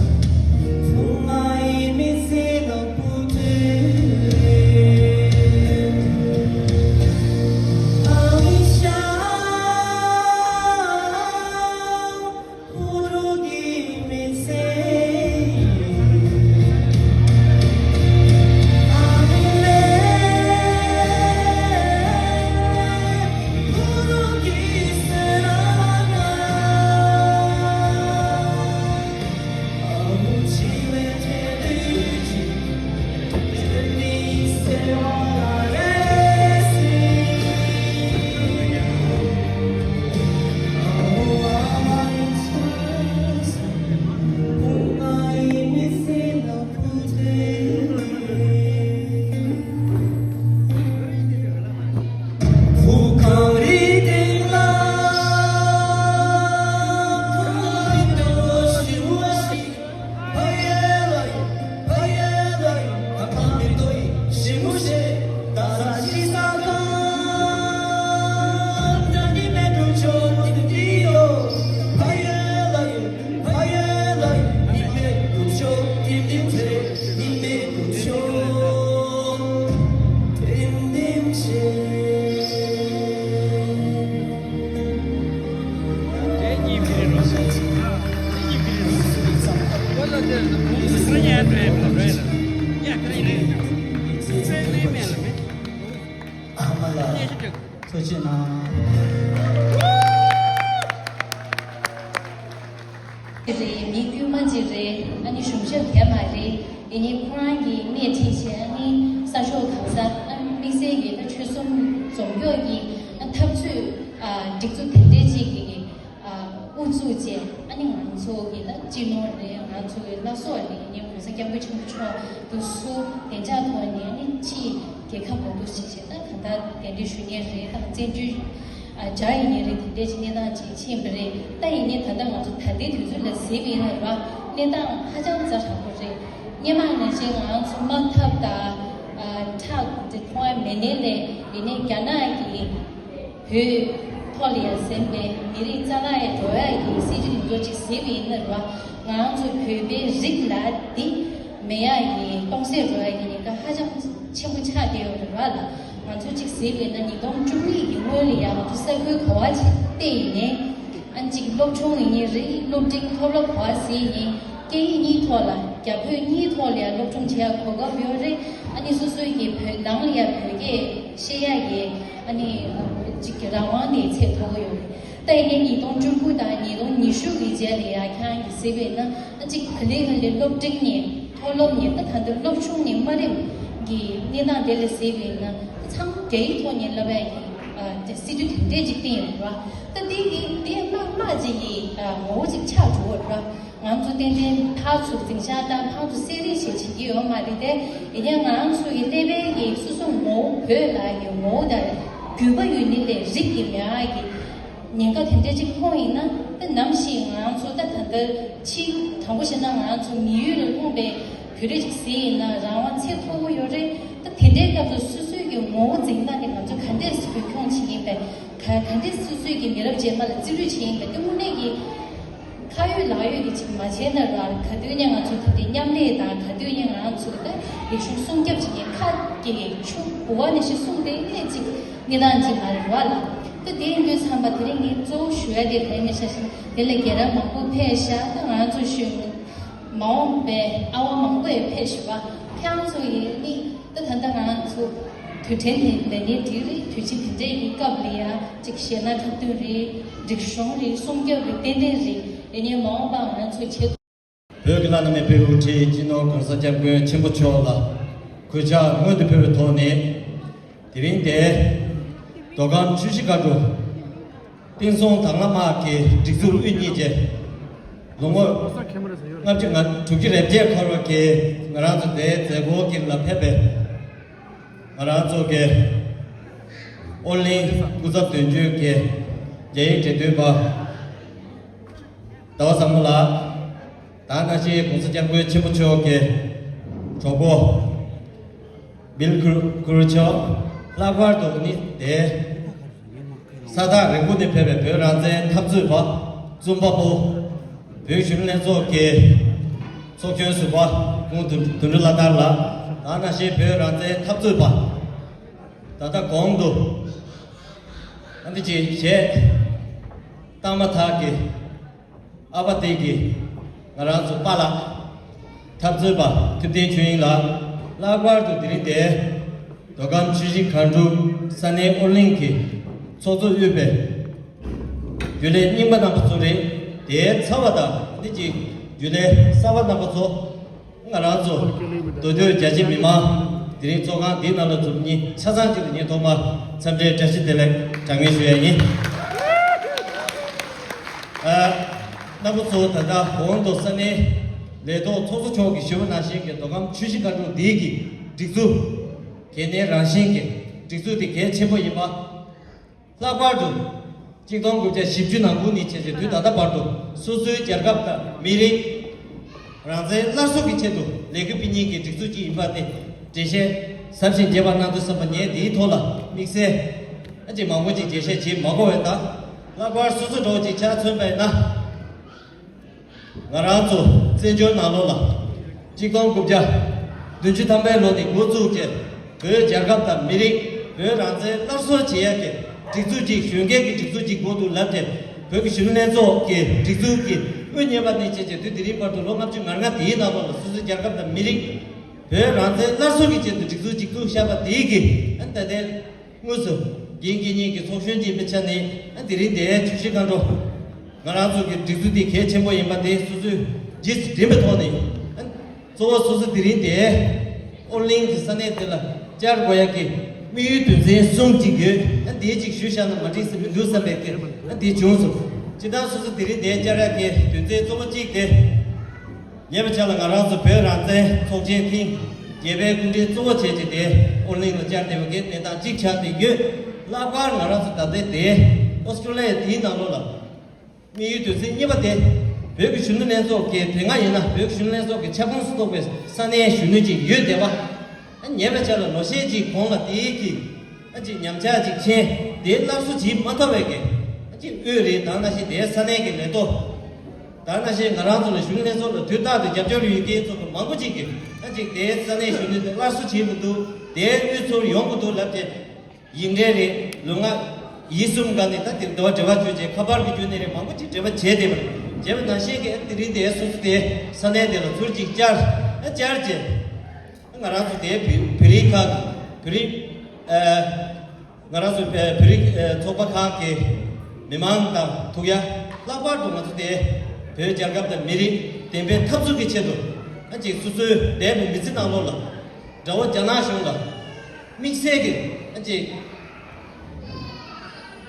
ཨ་མ་ལགས་ཐུགས་རྗེ་གནང་། རེད། མི་དཀྱུས་མ་ཅིག་རེད། ཨ་ནི་གཞུང་ཞབས་ག་མ་རེད། ཡིན་ནའི་ཁོ་རང་གིས་སྣེ་ཁྲིད་བྱས། ཨ་ནི་གསར་ཤོག་གང་ས། ཨ་ནི་དམིགས་བསལ་གྱི་ད་ཆོལ་གསུམ་རྫོང་སྐྱོང་གི་ཨ་འཐབ་རྩོད་ཨ་སྒྲིག་འཛུགས་དེ་འདྲས་ཅིག་གི་ཨ་དབུ་འཛུགས་བྱས། ཨ་ནི་ང་ཚོ་གི་ད་སྤྱི་ནོར་རེད། ང་ཚོ་གི་བླ་སྲོག་རེད། ཡིན་ནའི་༸གོང་ས་༸སྐྱབས་མགོན་ཆེན་པོ་མཆོག་དུ་སུ་བདེ་འཇགས་ཐོག་ནས་ཨ་ནི་ཕྱིའི་རྒྱལ་ཁབ་ལ་འདུག་ཞེས་བྱས། ད་གང་ལྟར་གདན་འདྲེན་ཞུ་མཁན་རེད། ད་བཙན་བྱོལ་ཨ་མཇལ་ཡོང་མཁན་རེད། དེ་འདྲས་ཅིག་གནས་སྟངས་ཅིག་ཕྱིན་པ་རེད། ད་ཡིན་ནའི་ད་ལྟ་ང་ཚོ་ད་ལྟའི་དུས་ཚོད་ལ་གཟིགས་པ་ཡིན་ན་ར་གནས་སྟངས་ཧ་ཅང་ཛ་དྲག་པོ་རེད། སྔོན་མ་ནང་བཞིན་ང་ཚོ་དམག་འཐབ་དང་ཨ་ཁྲག་འདི་མཐོང་ཡ་མེད་ནའི་ལས། ཡིན་ནའི་རྒྱ་ནག་གིས་བོད་ཐོག་ལ་ཡ་ཟིན་པའི་མི་རིགས་རྩ་བརླག་ཡ་འགྲོ་ཡ་གི་སྲིད་ཇུས་དེ་ཚོ་ཅིག་གཟིགས་པ་ཡིན་ན་ར། ང་ཚོ་བོད་པའི་རིགས་ལ་འདི་མེད་ཡ་གི་སྟོང་ཟད་འགྲོ་ཡ་གི་ཉེན་ཁ་ཧ་ཅང་ཆེན་པོ་ཆགས་བསྡད་ཡོད་རེད་བ་ལ། ང་ཚོ་ཅིག་གཟིགས་པ་ཡིན་ན་ཉིས་སྟོང་བཅུ་གཉིས་ཀྱི་སྔོན་ལ་ཡ་ང་ཚོ་ས་ཁུལ་ག་བ་ཅིག་བལྟས་ཡིན་ནའི། ཨ་ནི་གཅིག་སློབ་ཆུང་ཡིན་ནའི་རེད། སློབ་འབྲིང་མཐོ་སློབ་ག་བ་ཟེར་ཡིན་ནའི་སྐད་ཡིག་གཉིས་ཐོག་ལ། རྒྱ་བོད་གཉིས་ཐོག་ལ་ཡང་སློབ་སྦྱོང་བྱེད་ཡ་གོ་སྐབས་ཡོད་རེད། ཨ་ནི་སོ་སོའི་གི་བོད་ནང་ལ་ཡ་བོད་སྐད་བཤད་ཡ་གི་ཨ་ནི་གཅིག་གི་རང་དབང་དེ་ཚད་མཐོ་པོ་ཡོད་རེད། ད་ཡིན་ནའི་ཉིས་སྟོང་བཅུ་དགུ་དང་ཉིས་སྟོང་ཉི་ཤུ་གི་རྗེས་ལ་ཡ་ཁྱེད་རང་གིས་གཟིགས་པ་ཡིན་ན། ཨ་གཅིག་ག་ལེ་ག་ལེ་སློབ་འབྲིང་ནས་མཐོ་སློབ་ནས། ད་ད་ལྟ་སློབ་ཆུང་ནས་དམའ་རིམ་གྱི་གནས་སྟངས་དེ་ལ་གཟིགས་པ་ཡིན་ན། ད་ཚང་མ་རྒྱ་ཡིག་ཐོག་ནས་བསླབ་ཡ་གི་ཨ་དེ་སྲིད་ཇུས་དེ་འདྲས་ཅིག་བཏིང་ཡོད་རེད་བ། ད་དེ་གི་དེ་དམག་དམག་ཅིག་གི་ཨ་ངོ་བོ་ཅིག་ཆགས་འགྲོ་གི་རེད་བ། ང་ཚོ་ཏན་ཏན་ཕར་ཚུར་འཛིང་ཆ་བཏང་། ཕར་ཚུར་བསྲེ་རེས་བྱེད་བྱེད་ཀྱི་ཡོད་མ་རེད་དེ། ཡིན་ཡང་ང་ཚོ་གི་ཀླད་པའི་གི་སོ་སོ་ངོ་བོ། བོད་ལ་ཡི་ངོ་བོ་དང་རྒྱུད་པ་ཡོད་ནི་ལས་རིགས་ཀྱི་མེད་ཡ་གི་ཉེན་ཁ་དེ་འདྲ་ཅིག་མཐོང་ཡིན་ན། ད་ནམ་ཞིག་ང་ཚོ་ད་ད་ལྟ་ཕྱི་དྲང་པོ་བཤད་ན་ང་ཚོ་མི་ཡུལ་ལ་ལྷུང་པའི་བོད་རིགས་ཅིག་ཟེར་ཡིན་ན་རང་དབང་ཚད་མཐོ་པོ་ཡོད་རེད། ད་དེ་འདྲའི་སྐབས་སུ་སོ་སོའི་གི་ངོ་བོ་འཛིན་སྟངས་དེ་ང་ཚོ་ག་འདྲས་སེ་བོད་སྐྱོང་བྱེད་ཀྱི་ཡིན་པས། ག་ག་འདྲས་སོ་སོའི་གི་མི་རབས་རྗེས་མ་ལ་རྩིས་སྤྲོད་བྱེད་ཡིན་པས། དེ་དངོས་གནས་ཀྱི་ཁ་ཡོད་ལག་ཡོད་ཀྱི་ཅིག་མ་བྱས་ན་ར། ག་དུས་ནས་ང་ཚོ་དེ་འདྲའི་མཉམ་ལས་དང་། ག་དུས་ནས་ང་ཚོ་ད་རིག་གཞུང་སྲུང་སྐྱོབ་བྱེད་མཁན་ཁ་གི་ཆུ་བོ་བ་ནས་ཤི་གསུང་དེ་ནས་ཅིག་གནས་སྟངས་ཅིག་མ་རེད་བ་ལ། ད་དེ་ཡིན་དུས་ཙམ་པ་དེ་རིང་ངས་གཙོ་བོ་ཞུ་ཡ་དེ་ག་ཡིན་ན་ཤ་ཤ་དེ་ལ་རྒན་རབས་མང་པོ་ཕེབས་ཤག་ད་ང་ཚོ་ཞུ་མ་འོངས་པའི་ཨ་བ་མང་པོ་ཡང་ཕེབས་ཤག་བ། ཁྱེད་རང་ཚོ་ཡིན་ནི། ད་ད་ལྟ་ང་ཚོ་དུས་དྲན་དེ་ལས་ནས་འགྲིག་རེད། དུས་ཆེན་དེ་འདྲའི་གི་སྐབས་ལ་ཡ་ཅིག་གཞས་སྣ་འཁྲབ་སྟོན་རེད། རིག་གཞུང་རེད། སྲུང་སྐྱོབ་རེད། ཏན་ཏན་རེད། ཡིན་ནའི་མ་འོངས་པ་ང་ཚོ་ཆེད་དུ། བོད་ཀྱི་བླ་ན་མེད་པའི་དབུ་ཁྲིད་སྤྱི་ནོར་༸གོང་ས་༸སྐྱབས་མགོན་ཆེན་པོ་མཆོག་ལ་གུས་ཕྱག་སྔོན་དུ་ཕུལ་བའི་ཐོག་ནས། དེ་རིང་འདིར་མདོ་ཁམས་ཆུ་བཞི་སྒང་དྲུག་བསྟན་སྲུང་དྭང་བླངས་དམག་གི་སྒྲིག་འཛུགས་དབུ་བརྙེས་རྗེས་ལོ་ངོ་ལྔ་བཅུ་ང་དྲུག་ཅུ་རེ་བརྒྱད་འཁོར་བའི་ང་རང་ཚོ་དེའི་མཛད་སྒོ་དེ་ལ་ཕེབས་པའི་ང་རང་ཚོ་གི་ཨོ་གླིང་སྐུ་ཚབ་དོན་གཅོད་ཀྱི་རྒྱ་ཡིག་འབྲེལ་མཐུད་པ་ཟླ་བ་བཟང་མོ་ལགས། ད་ནང་བཞིན་༸གོང་ས་༸སྐྱབས་མགོན་ཆེན་པོ་མཆོག་གི་གྲོགས་པོ་བིལ་ཀུ་ཀུ་རུ་མཆོག། ལྷག་པར་དུ་ནི་དེ་ས་ཐག་རིང་པོ་ནས་ཕེབས་པའི་བོད་རང་བཙན་འཐབ་རྩོད་པ། རྩོམ་པ་པོ། བོད་གཞོན་ནུ་ལྷན་ཚོགས་ཀྱི་ཚོགས་གཞོན་ཟུར་པ་ཁོང་དོན་དོན་གྲུབ་བླ་དར་ལགས། ད་ནང་བཞིན་བོད་རང་བཙན་འཐབ་རྩོད་པ། ད་ལྟ་གོང་དུ་ཨ་འདི་ཅིག་གཞས་བཏང་མ་ཐག་གི་ཨ་ཕ་དེ་གི་ང་རང་ཚོ་པཱ་ལགས། འཐབ་རྩོད་པ་ཐུབ་བསྟན་ཆོས་དབྱིངས་ལགས། ལྷག་པར་དུ་དེ་རིང་འདིར་མདོ་ཁམས་ཆུ་བཞི་སྒང་དྲུག་ས་གནས་ཨོ་གླིང་གི་ཚོགས་གཙོ་དབུས་པའི་རྒྱུན་ལས་རྙིང་པ་རྣམ་པ་ཚོ་རེད། དེའི་ཚབ་པ་དང་འདི་གཅིག་རྒྱུན་ལས་གསར་པ་རྣམ་པ་ཚོ། ང་རང་ཚོ་མདོ་སྟོད་རྒྱ་ཆེ་མི་མང་དེ་རིང་ཚོགས་ཁང་འདིའི་ནང་ལ་འཛོམས་མཁན་ཆ་ཚང་གཅིག་ཏུ་ངས་ཐོག་མར་འཚམས་འདྲིའི་བཀྲ་ཤིས་བདེ་ལེགས་གྲངས་མེད་ཞུ་ཡ་ཡིན། ཨ། རྣམ་པ་ཚོ་ད་ལྟ་གོང་དུ་ས་གནས་ལས་ཐོག་ཚོགས་གཙོ་མཆོག་གིས་ཞུས་པ་ནང་བཞིན་གྱི་མདོ་ཁམས་ཆུ་བཞི་སྒང་དྲུག་འདིའི་གི་སྒྲིག་འཛུགས་གལ་གནད་རང་བཞིན་གྱི་སྒྲིག་འཛུགས་དེ་གལ་ཆེན་པོ་ཡིན་པ། ལྷག་པར་དུ་གཅིག་སྟོང་དགུ་བརྒྱ་བཞི་བཅུ་ནང་ཁུལ་ནས་བྱས་ཏེ་དུས་ད་ལྟ་བར་དུ་སོ་སོའི་རྒྱལ་ཁབ་དང་མི་རིགས་རང་བཙན་སླར་གསོ་གི་ཆེད་དུ་ལས་འགུལ་སྤེལ་མཁན་གྱི་སྒྲིག་འཛུགས་ཅིག་ཡིན་པ་དེ་འགྲེལ་བཤད་ཟབ་ཞིང་རྒྱས་པ་གནང་དུས་ཙམ་པ། ངས་འདིའི་ཐོག་ལ་དམིགས་བསལ་ཨ་ཅེ་མང་པོ་ཅིག་འགྲེལ་བཤད་བྱེད་མ་དགོས་པས། ད་ལྷག་པར་སོ་སོ་འདྲ་བོ་ཅིག་ཆ་མཚོན་པས་ན། ང་རང་ཚོ་བཙན་བྱོལ་ནང་ལོགས་ལ་གཅིག་སྟོང་དགུ་བརྒྱ་བདུན་ཅུ་ཐམ་པའི་ལོ་ནས་འགོ་བཙུགས་བྱས། བོད་རྒྱལ་ཁབ་དང་མི་རིགས། བོད་རང་བཙན་སླར་གསོ་བྱེད་ཡག་གི་སྒྲིག་འཛུགས་ཅིག་གཞོན་སྐྱེས་ཀྱི་སྒྲིག་འཛུགས་ཅིག་དགོས་འདུག་ལབ་བྱས། བོད་ཀྱི་གཞོན་ནུ་ལྷན་ཚོགས་ཀྱི་སྒྲིག་འཛུགས་ཀྱི་ དངོས་གནས་པ་ནས་བྱས་བྱས་དུས་དེ་རིང་བར་དུ་ལོ་ལྔ་བཅུ་ང་ལྔ་དེའི་ནང་ལོགས་ལ་སོ་སོའི་རྒྱལ་ཁབ་དང་མི་རིགས། བོད་རང་བཙན་སླར་གསོ་གི་ཆེད་དུ་སྒྲིག་འཛུགས་གཅིག་བཙུགས་བཞག་པ་དེའི་གི་ཨ་ད་ལྟའི་དངོས་སུ་རྒན་རྒན་གཉིས་ཀྱི་ཚོགས་གཞོན་གྱི་དཔེ་ཆ་ནས་ཨ་དེ་རིང་འདིའི་བརྗོད་གཞི་མཁའ་འགྲོ། ང་རང་ཚོ་གི་སྒྲིག་འཛུགས་འདི་གལ་ཆེན་པོ་ཡིན་པ་དེ་སོ་སོའི་རྗེས་སུ་དྲན་པའི་ཐོག་ནས་ཨ་གཙོ་བོ་སོ་སོ་དེ་རིང་འདིའི་ཨོ་གླིང་གི་ས་གནས་དེ་ལ་བཅར་དགོས་ཡ་གི་དམིགས་ཡུལ་དོན་ཚན་གསུམ་ཅིག་ཡོད། ཨ་འདིའི་གཅིག་ཞུས་བཞག་ན་མ་འགྲིག་ས་མི་འདུག་བསམ་པའི་གི་ཨ་འདི་བྱུང་སོང་། སྤྱིར་བཏང་སོ་སོ་དེ་རིང་འདིའི་བཅར་ཡ་གི་དོན་ཚན་གཙོ་བོ་གཅིག་དེ། ཉེ་བའི་ཆར་ལ་ང་རང་ཚོ་བོད་རང་བཙན་ཚོགས་ཆེན་ཐེངས་བརྒྱད་པའི་སྐུ་མགྲོན་གཙོ་བོ་བྱས་ཏེ་དེ་ཨོ་གླིང་ལ་བཅར་བསྡད་པ་གི་གནས་སྟངས་གཅིག་ཆགས་བསྡད་ཡོད། ལྷག་པར་ང་རང་ཚོ་ད་ལྟའི་དེ་ཨོ་སི་ཀྲོ་ལི་ཡ་དེའི་ནང་ལོགས་ལ་དམིགས་ཡུལ་དོན་ཚན་གཉིས་པ་དེ་བོད་ཀྱི་གཞོན་ནུ་ལྷན་ཚོགས་ཀྱི་དེ་སྔ་ཡིན་ན་བོད་ཀྱི་གཞོན་ནུ་ལྷན་ཚོགས་ཀྱི་ཁྱབ་ཁོངས་སུ་གཏོགས་པའི་ས་གནས་གཞོན་ནུ་ཅིག་ཡོད་བསྡད་པ། ཉེ་བའི་ཆར་ལ་ལོ་ཤས་ཅིག་གོང་ལ་དེའི་གི་ཨ་ཅིག་ཉམས་ཆག་ཅིག་ཕྱིན་དེ་སླར་གསོ་བྱེད་མ་ཐུབ་པའི་གི་ཨ་ཅིག་དབུས་རེད། ད་ནང་བཞིན་དེའི་ས་གནས་ཀྱི་ལས་ཐོག་ད་ནང་བཞིན་ང་རང་ཚོ་ལ་གཞོན་ནུ་ལྷན་ཚོགས་ལ་དུས་རྟག་ཏུ་རྒྱབ་སྐྱོར་ཡོད་མཁན་ཚོ་གི་མང་པོ་ཅིག་གིས་ཨ་ཅིག་དེའི་ས་གནས་གཞོན་ནུ་དེ་སླར་གསོ་བྱེད་མི་འདུག་དེའི་དབུས་ཚུར་ཡོང་གི་འདུག་ལབ་བྱས་ཡིག་འབྲེལ་རེད། ལུས་ངག་ཡིད་གསུམ་ག་ནས་ད་དེ་འདྲ་བ་འབྲེལ་བ་བྱོས་བྱས་ཁ་པར་གྱི་བརྒྱུད་ནས་རེད། མང་པོ་ཅིག་འབྲེལ་བ་བྱས་བསྡད་པ་རེད། བྱས་པ་ནང་བཞིན་གྱི་ཨ་དེ་རིང་དེའི་སོ་སོ་དེའི་ས་གནས་དེ་ལ་ཚུར་ཅིག་བཅར་ཨ་བཅར་བྱས། ང་རང་ཚོ་དེའི་བོད་བོད་རིགས་ཁག་བོད་རིགས་ཨ་ང་རང་ཚོ་བོད་རིགས་ཨ་ཚོགས་པ་ཁག་གི་མི་མང་དང་ཐུག་ཡ། ལྷག་པར་དུ་ང་ཚོ་དེའི་བོད་རྒྱལ་ཁབ་དང་མི་རིགས་བདེན་པའི་འཐབ་རྩོད་ཀྱི་ཆེད་དུ་ཨ་ཅིག་སོ་སོའི་འདས་པའི་མི་ཚེ་ནང་ལོགས་ལ་དགྲ་བོ་རྒྱ་ནག་གཞུང་ལ་དམིགས་བསལ་གྱི་ཨ་ཅིག་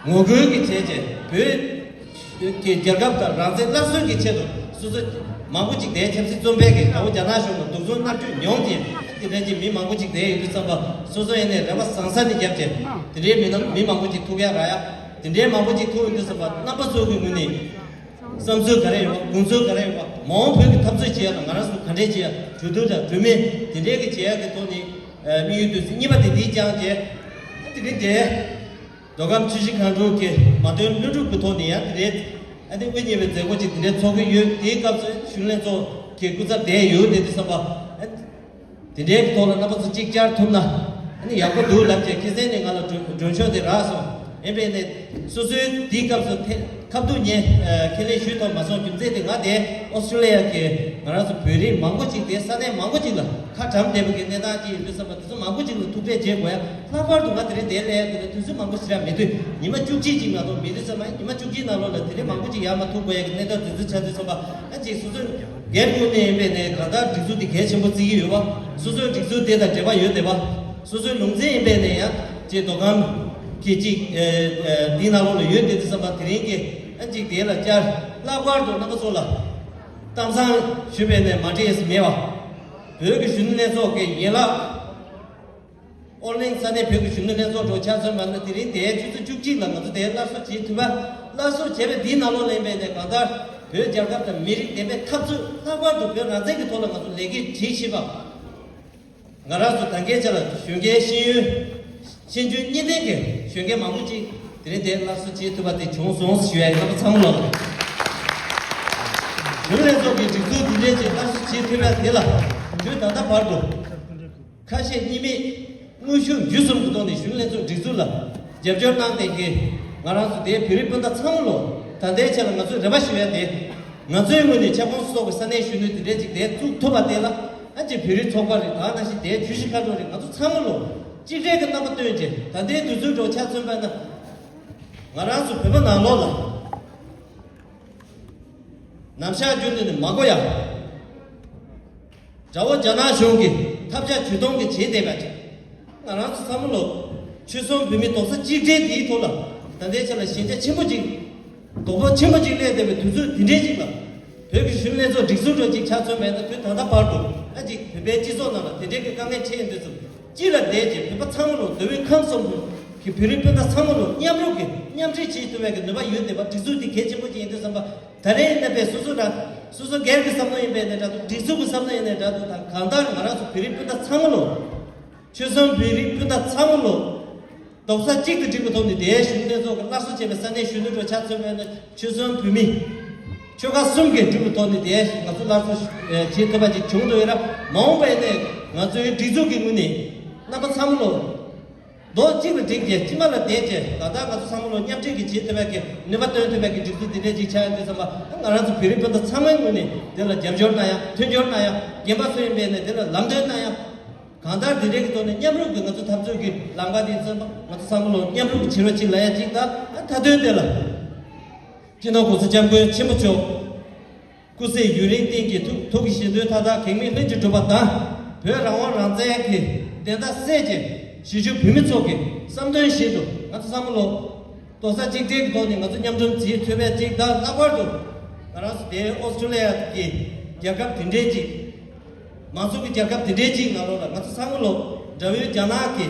ངོ་རྒོལ་གྱི་བྱས་རྗེས་བོད་ཀྱི་རྒྱལ་ཁབ་དང་རང་བཙན་སླར་གསོའི་གི་ཆེད་དུ་སོ་སོ་མང་པོ་ཅིག་དེའི་ཆབ་སྲིད་བཙོན་པའི་གི་དགྲ་བོ་རྒྱ་ནག་གཞུང་ལ་སྡུག་སྦྱོང་མནར་གཅོད་མྱོང་སྟེ་དེ་འདྲའི་གི་མི་མང་པོ་ཅིག་དེ་ཡོད་དུས་ཙམ་པ་སོ་སོ་ཡིན་ནའི་རེ་བ་བཟང་ས་ནས་བརྒྱབ་བྱས་དེ་འདྲའི་མི་རྣམས་མི་མང་པོ་ཅིག་ཐུག་ཡ་རག་ཡ། དེ་འདྲའི་མང་པོ་ཅིག་ཐུག་ཡོང་དུས་ཙམ་པ་རྣམ་པ་ཚོ་གི་ངོས་ནས་བསམ་ཚུལ་ག་རེ་ཡོད་པ་དགོངས་ཚུལ་ག་རེ་ཡོད་པ་མ་འོངས་བོད་ཀྱི་འཐབ་རྩོད་བྱེད་ཡ་དང་ང་རང་ཚོ་ག་འདྲས་བྱེད་ཡ་གྲོས་བསྡུར་དང་གྲོས་མོལ་དེ་འདྲའི་གི་བྱེད་ཡ་གི་ཐོག་ནས་དམིགས་ཡུལ་དུས་ཚོད་གཉིས་པ་དེ་འདིའི་རྐྱང་བྱས་དེ་རིང་དེ། མདོ་ཁམས་ཆུ་བཞི་སྒང་དྲུག་གི་མ་དོན་ལྷུན་གྲུབ་ཀྱི་ཐོག་ནས་ཡང་དེ་རེད། ཨ་ནི་དབུ་བརྙེས་པའི་མཛད་སྒོ་ཅིག་དེ་འདྲའི་ཚོགས་ཀྱི་ཡོད། དེའི་སྐབས་སུ་གཞོན་ལྷན་ཚོགས་ཀྱི་སྐུ་ཚབ་དེ་ཡོད་དེ་དུས་ཙམ་པ། ཨ་དེ་འདྲའི་ཐོག་ལ་རྣམ་པ་ཚོ་གཅིག་བཅར་ཐུབ་ན་ཨ་ནི་ཡག་པོ་འདུག་ལབ་བྱས་ཁ་སང་ནས་ང་ལ་མགྲོན་མགྲོན་ཤོག་དེ་རག་སོང་། ཡིན་པས་ནས་སོ་སོའི་དེའི་སྐབས་སུ་ཐེ་ཁ་ཐུག་ཉན་ཁས་ལེན་ཞུས་ཐུབ་མ་སོང་། རྒྱུ་མཚན་དེ་ང་དེ་ཨོ་སི་ཀྲོ་ལི་ཡ་གི་ང་རང་ཚོ་བོད་རིགས་མང་པོ་ཅིག་དེ་ས་གནས་མང་པོ་ཅིག་ལ་ཁ་གྲམ་བསྡད་པ་གི་གནས་སྟངས་ཅིག་ཡིན་དུས་ཙམ་པ། དེ་ཚོ་མང་པོ་ཅིག་ལ་ཐུག་འཕྲད་བྱེད་དགོས་ཡ། ལྷག་པར་དུ་ང་དེ་རིང་འདིར་སླེབས་ཡ་དེ་ལ་དུས་ཚོད་མང་པོ་ཞེ་དྲག་མི་འདུག་ཉི་མ་བཅུ་གཅིག་ཅིག་མ་གཏོགས་མི་འདུག་ཙམ་མ་ཉི་མ་བཅུ་གཅིག་ནང་ལོགས་ལ་དེ་རིང་མང་པོ་ཅིག་ཡར་མར་ཐུག་དགོས་ཡ་གི་གནས་སྟངས་དུས་ཚོད་ཆགས་དུས་ཙམ་པ། ཨ་ཅིག་སོ་སོའི་སྒེར་ཁུར་ནས་ཡིན་པས་ནས་གང་ལྟར་སྒྲིག་འཛུགས་འདི་གལ་ཆེན་པོ་བརྩི་གི་ཡོད་པ། སོ་སོའི་སྒྲིག་འཛུགས་དེ་དང་འབྲེལ་བ་ཡོད་བསྡད་པ། སོ་སོའི་ལུང་ཚན་ཡིན་པས་ནས་ཡང་ཅིག་མདོ་ཁམས་ཀྱི་ཅིག་ཨ་ཨ་འདིའི་ནང་ལོགས་ལ་ཡོད་བསྡད་དུས་ཙམ་པ། དེ་རིང་གི་ཨ་ཅིག་དེ་ལ་བཅར། ལྷག་པར་དུ་རྣམ་པ་ཚོ་ལ་གཏམ་བཟང་ཞུས་པས་ནས་མ་འགྲིག་ཡས་མེད་པ། བོད་ཀྱི་གཞོན་ནུ་ལྷན་ཚོགས་ཀྱི་ཡན་ལག་ཨོ་གླིང་ས་གནས་བོད་ཀྱི་གཞོན་ནུ་ལྷན་ཚོགས་འགྲོ་ཆ་མཚོན་པ་ན་དེ་རིང་དེའི་ཆུ་ཚོད་བཅུ་གཅིག་ལ་ང་ཚོ་དེའི་སླར་གསོ་བྱེད་ཐུབ་པ། སླར་གསོ་བྱས་པའི་འདིའི་ནང་ལོགས་ལ་ཡིན་པས་ནས་གང་ལྟར་བོད་རྒྱལ་ཁབ་དང་མི་རིགས་བདེན་པའི་འཐབ་རྩོད། ལྷག་པར་དུ་བོད་རང་བཙན་གྱི་ཐོག་ལ་ང་ཚོ་ལས་འགུལ་བྱེད་བཞིན་པ། ང་རང་ཚོ་ད་གིན་ཆ་ལ་གཞོན་སྐྱེས་ཤེས་ཡོན་ཤེས་འཇོན་གཉིས་ལྡན་གྱི་གཞོན་སྐྱེས་མང་པོ་ཅིག་དེ་རིང་དེ་སླར་གསོ་བྱེད་ཐུབ་པ་དེ་བྱུང་སོང་ཞུ་ཡ་ཡིན། རྣམ་པ་ཚང་མ་ལོ། གཞོན་ལྷན་ཚོགས་ཀྱི་སྒྲིག་འཛུགས་འདི་འདྲའི་ཅིག་སླར་གསོ་བྱེད་ཐུབ་ཡ་དེ་ལ་དུས་ད་ལྟ་བར་དུ་ཁ་ཞེ་གཉིས་མེད་དངོས་ཤུགས་བརྒྱུད་གསུམ་གྱི་ཐོག་ནས་གཞོན་ལྷན་ཚོགས་སྒྲིག་འཛུགས་ལ་རྒྱབ་སྐྱོར་གནང་བསྡད་མཁན་ང་རང་ཚོ་དེའི་བོད་རིགས་སྤུན་ཟླ་ཚང་མ་ལོ། ད་ལྟའི་ཆ་ལ་ང་ཚོས་རེ་བ་ཞུ་ཡ་དེ། ང་ཚོའི་ངོས་ནས་ཁྱབ་ཁོངས་སུ་གཏོགས་པའི་ས་གནས་གཞོན་ནུ་དེ་འདྲའི་ཅིག་དེ་བཙུགས་ཐུབ་པ་དེ་ལ་ཨ་ཅེ་བོད་རིགས་ཚོགས་པ་རེད། ད་ནང་བཞིན་དེའི་ཆུ་བཞི་མཁའ་འགྲོ་རེད། ང་ཚོ་ཚང་མ་ལོ་གཅིག་སྒྲིལ་གྱི་རྣམ་པ་སྟོན་བྱས། ད་ལྟའི་དུས་ཚོད་འགྲོ་ཆ་མཚོན་པ་ན་ང་རང་ཚོ་བོད་པ་ནང་ལོགས་ལ་ནམ་ཞག་རྒྱུན་དུ་ནས་མ་གོ་ཡ། དགྲ་བོ་རྒྱ་ནག་གཞུང་གིས་ཐབས་ཆག་ཇུས་གཏོང་གི་བྱེད་བསྡད་པ་ཅིག་ང་རང་ཚོ་ཚང་མ་ལོ། ཆོལ་གསུམ་བོད་མི་རྡོག་རྩ་གཅིག་སྒྲིལ་འདིའི་ཐོག་ལ་ད་ལྟའི་ཆ་ལ་ཞན་ཆ་ཆེན་པོ་ཅིག་རྡོག་པོ་ཆེན་པོ་ཅིག་སླེབས་བསྡད་པའི་དུས་ཚོད་འདི་འདྲའི་ཅིག་ལ། བོད་ཀྱི་གཞོན་ནུ་ལྷན་ཚོགས་སྒྲིག་འཛུགས་འགྲོ་ཅིག་ཆ་མཚོན་པ་ཡིན་ན་དུས་ད་ལྟ་བར་དུ་ཨ་ཅིག་བོད་པའི་སྤྱི་ཚོགས་ནང་ལ་དེ་འདྲའི་གི་དཀའ་ངལ་འཕྲད་ཡོང་དུས་སུ་སྤྱི་ལ་བསྡད་ཅིང་བོད་པ་ཚང་མ་ལོ་འདོད་པའི་ཁམས་གསུམ་དུ་གི་བོད་རིགས་སྤུན་ཟླ་ཚང་མ་ལོ་མཉམ་རུབ་ཀྱིས་མཉམ་འབྲེལ་བྱེད་ཐུབ་པའི་གི་ནུས་པ་ཡོད་བསྡད་པ། སྒྲིག་འཛུགས་འདི་གལ་ཆེན་པོ་ཅིག་ཡིན་དུས་ཙམ་པ། ད་རེས་ཡིན་ན་པས་སོ་སོ་ར་སོ་སོ་སྒེར་གྱི་བསམ་བློ་ཡིན་པས་ནས་འདྲ་འདུག་སྒྲིག་འཛུགས་ཀྱི་བསམ་བློ་ཡིན་ནས་འདྲ་འདུག་དང་གང་ལྟར་ང་རང་ཚོ་བོད་རིགས་སྤུན་ཟླ་ཚང་མ་ལོ། ཆོལ་གསུམ་བོད་རིགས་སྤུན་ཟླ་ཚང་མ་ལོ། རྡོག་རྩ་གཅིག་ཏུ་བསྒྲིལ་བའི་ཐོག་ནས་དེའི་གཞོན་ནུ་ལྷན་ཚོགས་ཀྱི་སླར་གསོ་བྱས་པའི་ས་གནས་གཞོན་ནུ་གྲོས་ཆ་མཚོན་པ་ཡིན་ན་ཆོལ་གསུམ་བོད་མི་ཆོལ་ཁ་གསུམ་གྱིས་བསྒྲུབས་པའི་ཐོག་ནས་དེའི་ང་ཚོ་སླར་གསོ་བྱེད་ཐུབ་པ་ཅིག་བྱུང་འགྲོ་ཡོད་ར། མ་འོངས་པ་ཡིན་ནའི་ང་ཚོའི་སྒྲིག་འཛུགས་ཀྱི་ངོས་ནས་རྣམ་པ་ཚང་མ་ལོ། རྡོག་གཅིག་ལ་བསྒྲིགས་ཏེ་སྤྱི་དམངས་ལ་བརྟེན་བྱས་ད་ལྟ་ང་ཚོ་ཚང་མ་ལོ་མཉམ་འབྲེལ་གྱིས་བྱེད་ཐུབ་པའི་གི་ནུས་པ་བཏོན་ཐུབ་པའི་གི་སྒྲིག་འཛུགས་འདི་འདྲས་ཅིག་ཆགས་ཡོང་དུས་ཙམ་པ་ང་རང་ཚོ་བོད་རིགས་སྤུན་ཟླ་ཚང་མའི་ངོས་ནས་དེ་ལ་རྒྱབ་སྐྱོར་གནང་ཡ་མཐུན་སྦྱོར་གནང་ཡ་རྒན་པ་ཚོ་ཡིན་པས་ནས་དེ་ལ་ལམ་སྟོན་གནང་ཡ། གང་ལྟར་འདི་འདྲའི་གི་ཐོག་ནས་མཉམ་རུབ་ཀྱིས་ང་ཚོ་འཐབ་རྩོད་ཀྱི་ལམ་ཁ་འདི་བརྩམས་པ་ང་ཚོ་ཚང་མ་ལོ་མཉམ་རུབ་ཀྱིས་བྱེད་རོགས་གྱིས་ལབ་ཡ་གཅིག་དང་མཐའ་དོན་དེ་ལ་སྤྱི་ནོར་༸གོང་ས་༸སྐྱབས་མགོན་ཆེན་པོ་མཆོག་སྐུ་ཚེ་ཡུན་རིང་བརྟན་གྱིས་ཐུགས་ཐུགས་ཀྱི་བཞེད་དོན་མཐའ་དག་གེགས་མེད་ལྷུན་གྱིས་གྲུབ་པ་དང་བོད་རང་དབང་རང་བཙན་གྱི་བདེན་མཐའ་གསལ་བྱེད་གཞིས་བཞུགས་བོད་མི་ཚོ་གི་བསམ་དོན་བཞིན་དུ་ང་ཚོ་ཚང་མ་ལོ། རྡོག་རྩ་གཅིག་སྒྲིལ་གྱི་ཐོག་ནས་ང་ཚོ་མཉམ་འཛོམས་བྱེད་ཐུབ་པའི་གཅིག་དང་ལྷག་པར་དུ་ང་རང་ཚོ་དེ་ཨོ་སི་ཀྲོ་ལི་ཡ་གི་རྒྱལ་ཁབ་དེ་འདྲའི་གཅིག་མང་གཙོ་གི་རྒྱལ་ཁབ་དེ་འདྲའི་གཅིག་ནང་ལོགས་ལ་ང་ཚོ་ཚང་མ་ལོ་དགྲ་བོའི་རྒྱ་ནག་གི་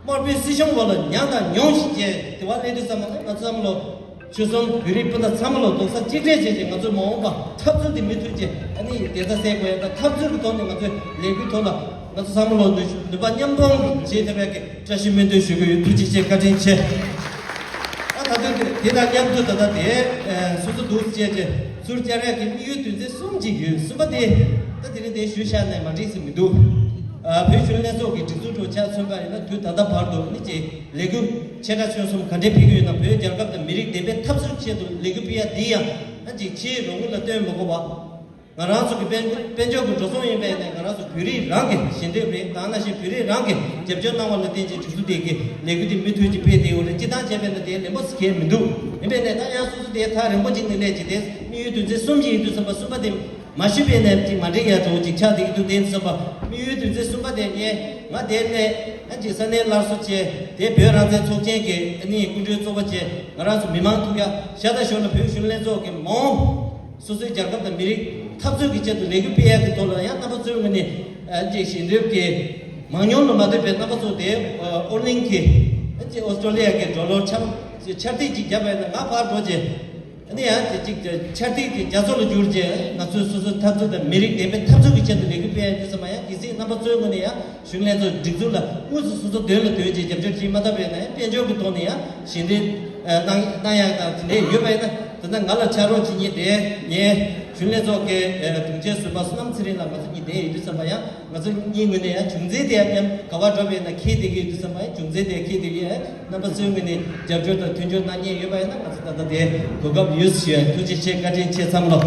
དམར་པོའི་སྲིད་གཞུང་འོག་ལ་མྱངས་དང་མྱོང་བཞིན་བྱས་དེ་བ་སླེབས་དུས་ཙམ་པ་ང་ཚོ་ཚང་མ་ལོ་ཆོལ་གསུམ་བོད་རིགས་སྤུན་ཟླ་ཚང་མ་ལོ་རྡོག་རྩ་གཅིག་སྒྲིལ་བྱས་ཏེ་ང་ཚོ་མ་འོངས་པ་འཐབ་རྩོད་དེ་མུ་མཐུད་བྱས་ཨ་ནི་བདེན་མཐའ་གསལ་དགོས་ཡ་དང་འཐབ་རྩོད་ཀྱི་ཐོག་ནས་ང་ཚོའི་ལས་འགུལ་ཐོག་ལ་ང་ཚོ་ཚང་མ་ལོ་ནུས་ཤུགས་ནུས་པ་མཉམ་སྤུངས་བྱེད་ཐུབ་པའི་གི་བཀྲ་ཤིས་སྨོན་འདུན་ཞུ་གི་ཡོད། ཐུགས་རྗེ་ཆེ། བཀའ་དྲིན་ཆེ། ཨ་ད་དུང་དེ་དང་མཉམ་དུ་ད་ལྟ་དེ་སོ་སོ་འདུག་སེ་བྱས་ཏེ་ཚུར་བཅར་ཡག་གི་དམིགས་ཡུལ་དོན་ཚན་གསུམ་ཅིག་ཡོད། གསུམ་པ་དེ་ད་དེ་རིང་དེ་ཞུས་བཞག་ནས་མ་འགྲིག་ས་མི་འདུག་ཨ་བོད་གཞོན་ནུ་ལྷན་ཚོགས་ཀྱི་སྒྲིག་འཛུགས་གྲོགས་ཆ་མཚོན་པ་ཡིན་ན་དུས་ད་ལྟ་བར་དུ་ནི་ཅིག་ལས་འགུལ་ཆེ་ཕྲ་ཆུང་གསུམ་ག་འདྲས་ཕེབས་ཀྱི་ཡོད་ན་བོད་རྒྱལ་ཁབ་དང་མི་རིགས་བདེན་པའི་འཐབ་རྩོད་ཆེད་དུ་ལས་འགུལ་སྤེལ་ཡག་འདི་ཡང་ཨ་ཅིག་ཕྱིའི་རོགས་དངུལ་ལ་བརྟེན་མ་དགོས་པ། ང་རང་ཚོ་གི་དཔལ་དཔལ་འབྱོར་གྱི་འགྲོ་སོང་ཡིན་པས་ནས་ང་རང་ཚོ་བོད་རིགས་རང་གི་ཞལ་འདེབས་རེད། ད་ནང་བཞིན་བོད་རིགས་རང་གི་རྒྱབ་སྐྱོར་གནང་བ་ལ་བརྟེན་ཅིང་སྒྲིག་འཛུགས་དེ་གི་ལས་འགུལ་དེ་མུ་མཐུད་ཀྱིས་སྤེལ་བསྡད་ཡོད་རེད། སྤྱི་བཏང་བྱས་པས་ན་དེ་ལན་པོ་ཟེར་མཁན་མི་འདུག་ཡིན་པས་ནས་ད་ཡང་སོ་སོ་དེ་ཐག་རིང་པོ་ཅིག་ནས་སླེབས་ཀྱི་དེ་དམིགས་ཡུལ་དོན་ཚན་གསུམ་ཅིག་ཡིན་དུས་ཙམ་པ་གསུམ་པ་དེ་མ་ཞུས་པས་ནས་ཅིག་མ་འགྲིག་ཡ་འགྲོ་ཅིག་ཆགས་བསྡད་ཀྱི་འདུག་དེ་ཡིན་དུས་ཙམ་པ་དམིགས་ཡུལ་དོན་ཚན་གསུམ་པ་དེ་ངས་ང་དེ་ནས་ང་ཅིག་ས་གནས་སླར་གསོ་བྱས་དེ་བོད་རང་བཙན་ཚོགས་ཆེན་གྱི་ཨ་ནི་སྐུ་མགྲོན་གཙོ་བོ་བྱས་ང་རང་ཚོ་མི་མང་ཐུག་ཡ་ཤ་སྟག་ཞོར་ལ་བོད་གཞོན་ནུ་ལྷན་ཚོགས་ཀྱི་མ་འོངས་སོ་སོའི་རྒྱལ་ཁབ་དང་མི་རིགས་འཐབ་རྩོད་ཀྱི་ཆེད་དུ་ལས་འགུལ་སྤེལ་ཡག་གི་ཐོག་ལ་ཡང་རྣམ་པ་ཚོའི་ངོས་ནས་ཨ་ཅིག་ཞལ་འདེབས་ཀྱི་མང་ཉུང་ལ་མ་ལྟོས་པའི་རྣམ་པ་ཚོ་དེ་ཨོ་གླིང་གི་ཨ་ཅིག་ཨོ་སི་ཀྲོ་ལི་ཡ་གི་ཌོ་ལར་ཆ་ཆར་ཐིགས་ཅིག་བརྒྱབ་པ་ཡིན་ན་ང་ཕར་འགྲོ་རྗེས་ཨ་ནི་ཡང་ཅིག་ཅིག་ཆར་ཐིགས་ཀྱི་རྒྱ་མཚོ་ལ་བསྒྱུར་རྗེས་ང་ཚོའི་སོ་སོའི་འཐབ་རྩོད་དང་མི་རིགས་བདེན་པའི་འཐབ་རྩོད་ཀྱི་ཆེད་དུ་ལས་འགུལ་སྤེལ་ཡག་དུས་ཙམ་པ་ཡང་གལ་སྲིད་རྣམ་པ་ཚོའི་ངོས་ནས་ཡང་གཞོན་ནུ་ལྷན་ཚོགས་སྒྲིག་འཛུགས་ལ་དངོས་སུ་སོ་སོ་མདུན་ལ་སྡོད་རྗེས་རྒྱབ་སྐྱོར་བྱེད་མ་ཐུབ་པ་ཡིན་ན་ཡང་དཔལ་འབྱོར་གྱི་ཐོག་ནས་ཡང་ཞལ་འདེབས་གནང་གནང་ཡག་དང་དེ་འདྲས་ཡོད་པ་ཡིན་ན་ད་ལྟ་ང་ལ་ཕྱག་རོགས་བྱེད་མཁན་དེ་ངའི་གཞོན་ནུ་ལྷན་ཚོགས་ཀྱི་དྲུང་ཆེ་ཟུར་པ་བསོད་ནམས་ཚེ་རིང་ལགས་ང་ཚོ་གཉིས་བསྡད་ཡོད་དུས་ཙམ་པ་ཡང་ང་ཚོ་གཉིས་ངོས་ནས་ཡང་བྱུང་འཛིན་དེ་ཡང་མཉམ་ག་བར་འགྲོ་བ་ཡིན་ན་འཁྱེར་བསྡད་ཀྱི་ཡོད་དུས་ཙམ་པ་ཡང་བྱུང་འཛིན་དེ་འཁྱེར་བསྡད་ཀྱི་ཡོད། རྣམ་པ་ཚོའི་ངོས་ནས་རྒྱབ་སྐྱོར་དང་མཐུན་སྦྱོར་གནང་མཁན་ཡོད་པ་ཡིན་ན་ང་ཚོ་ད་ལྟ་དེ་གོ་སྐབས་ཡོད་ཞུ་ཡ། ཐུགས་རྗེ་ཆེ། བཀའ་དྲིན་ཆེ་ཚང་མ་ལོ།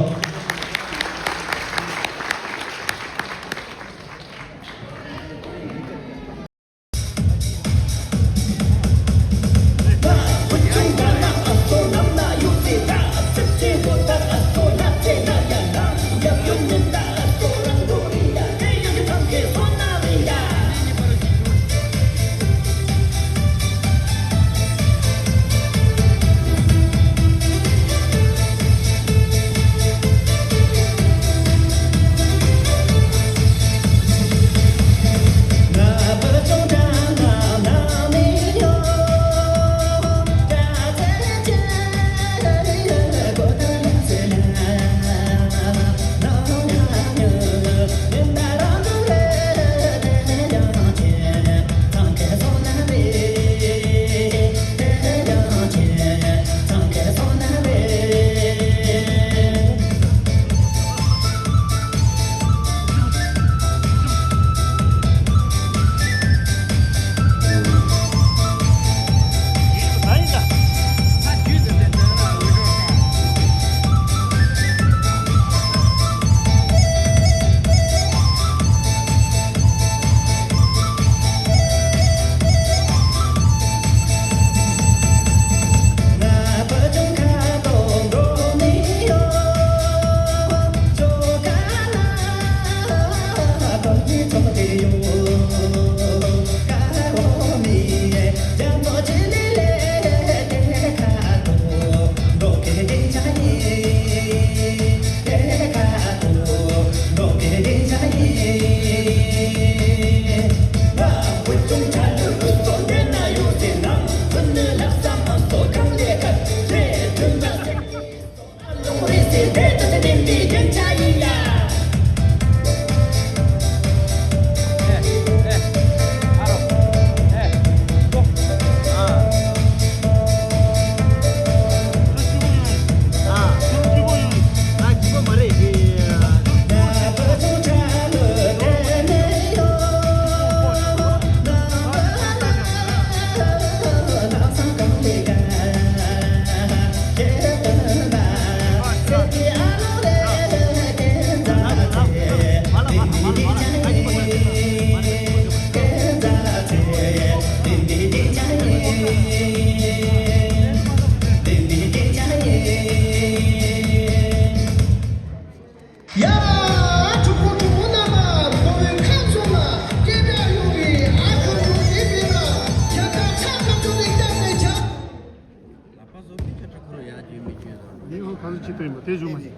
དེ་བཞུགས་མ་ཤེས།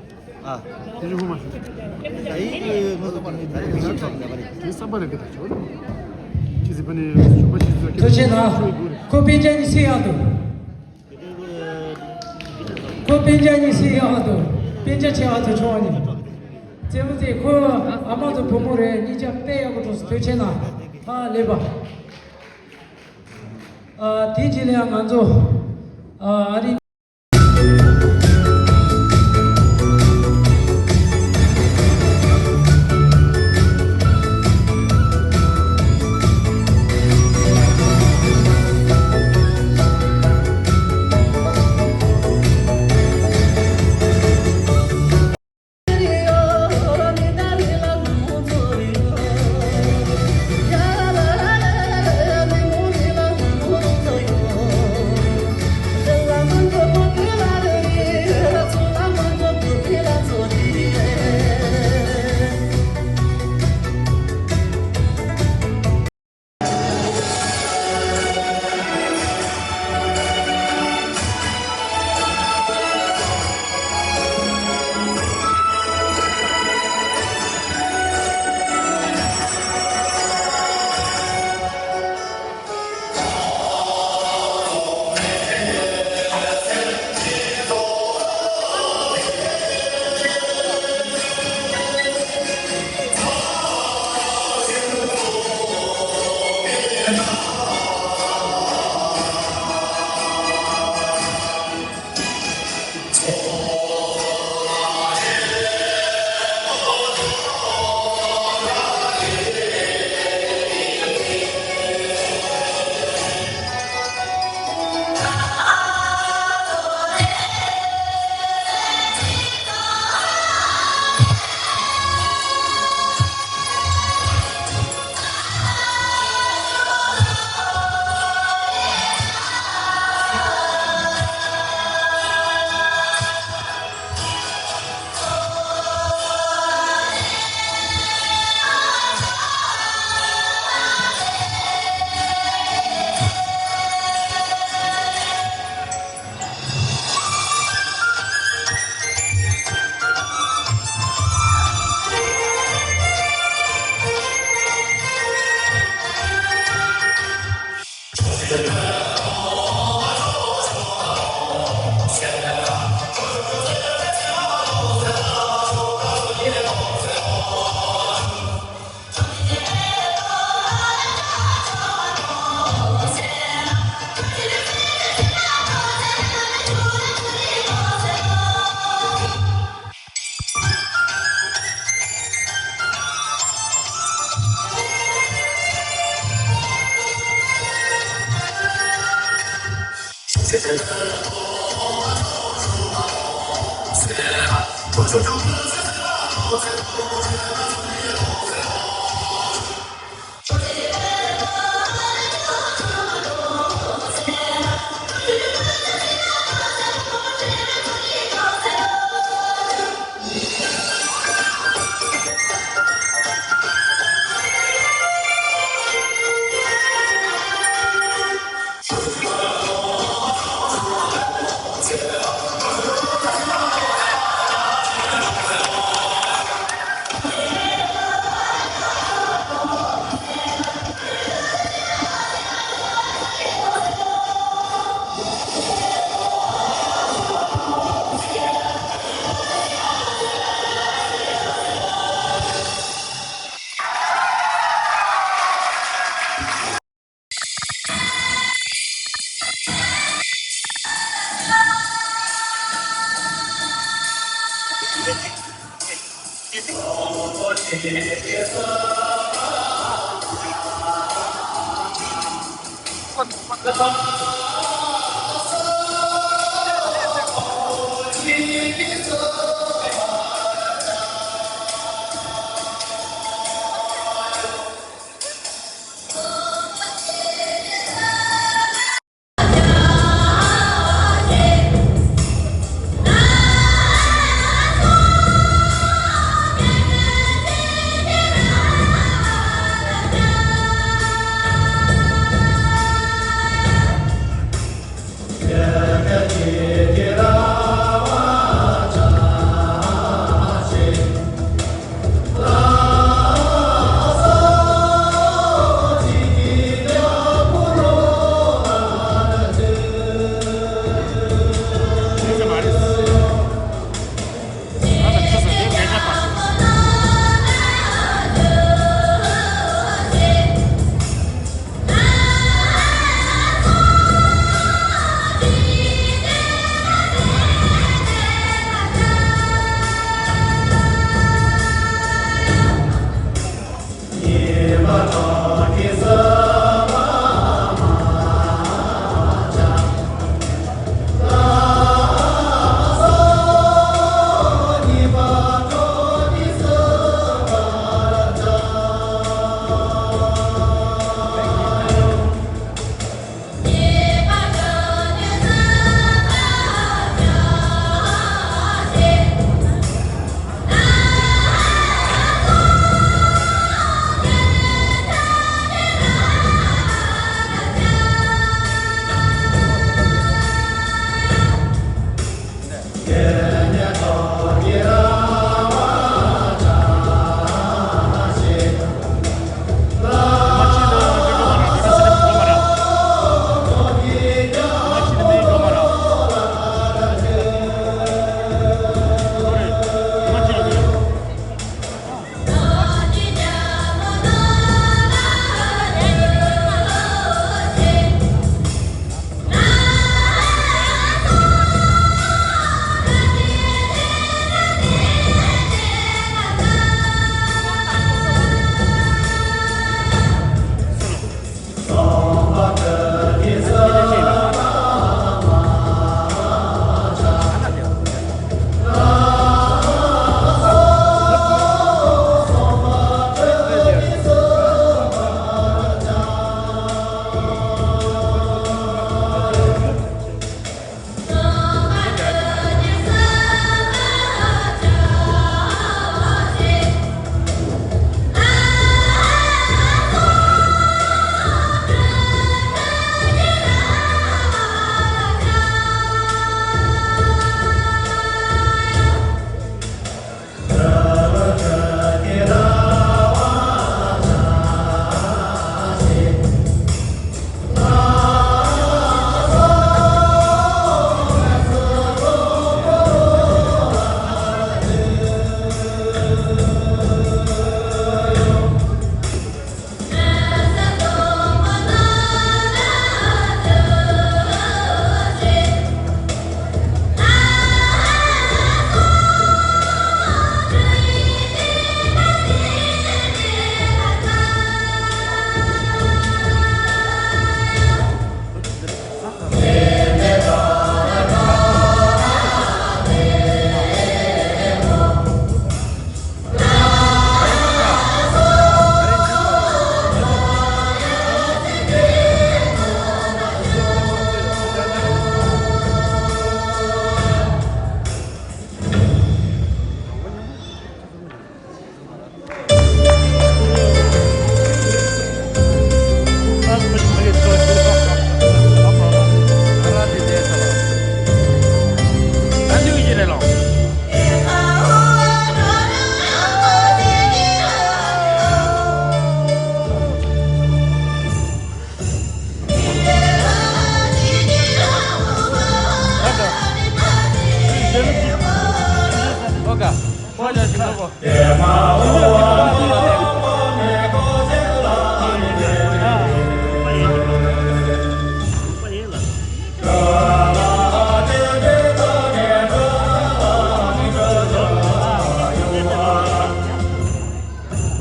ཨ། དེ་བཞུགས་མ་ཤེས། ད་ཡིག་གི་ངོ་ཚོ་པར་དེ་ད་ཡིག་ང་ཚོ་ལ་ད་པར་དེ་བསམ་པ་རེ་གི་ད་ཆོག་རེད། ཅི་ཟེར་བ་ནི་ཞུགས་པ་ཞིག་ཚོ་ཐུགས་རྗེ་གནང་། ཁོ་སྤུན་ཀྱག་གཉིས་སུ་ཡག་འདུག་ཁོ་སྤུན་ཀྱག་གཉིས་སུ་ཡག་འདུག་སྤུན་ཀྱག་ཆེ་བ་ཚོ་ཆུང་བ་གཉིས། རྩེ་མོ་རྩེ། ཁོ་ཨ་མ་ཚོ་བུ་མོ་རེད། གཉིས་ཀ་དཔེ་ཡག་པོ་འགྲོ་སོང་། ཐུགས་རྗེ་གནང་། ཧ་ལས་པ། ཨ། དེ་རྗེས་ལ་ཡང་ང་ཚོ། ཨ། ཨ་རི།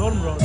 Storm Road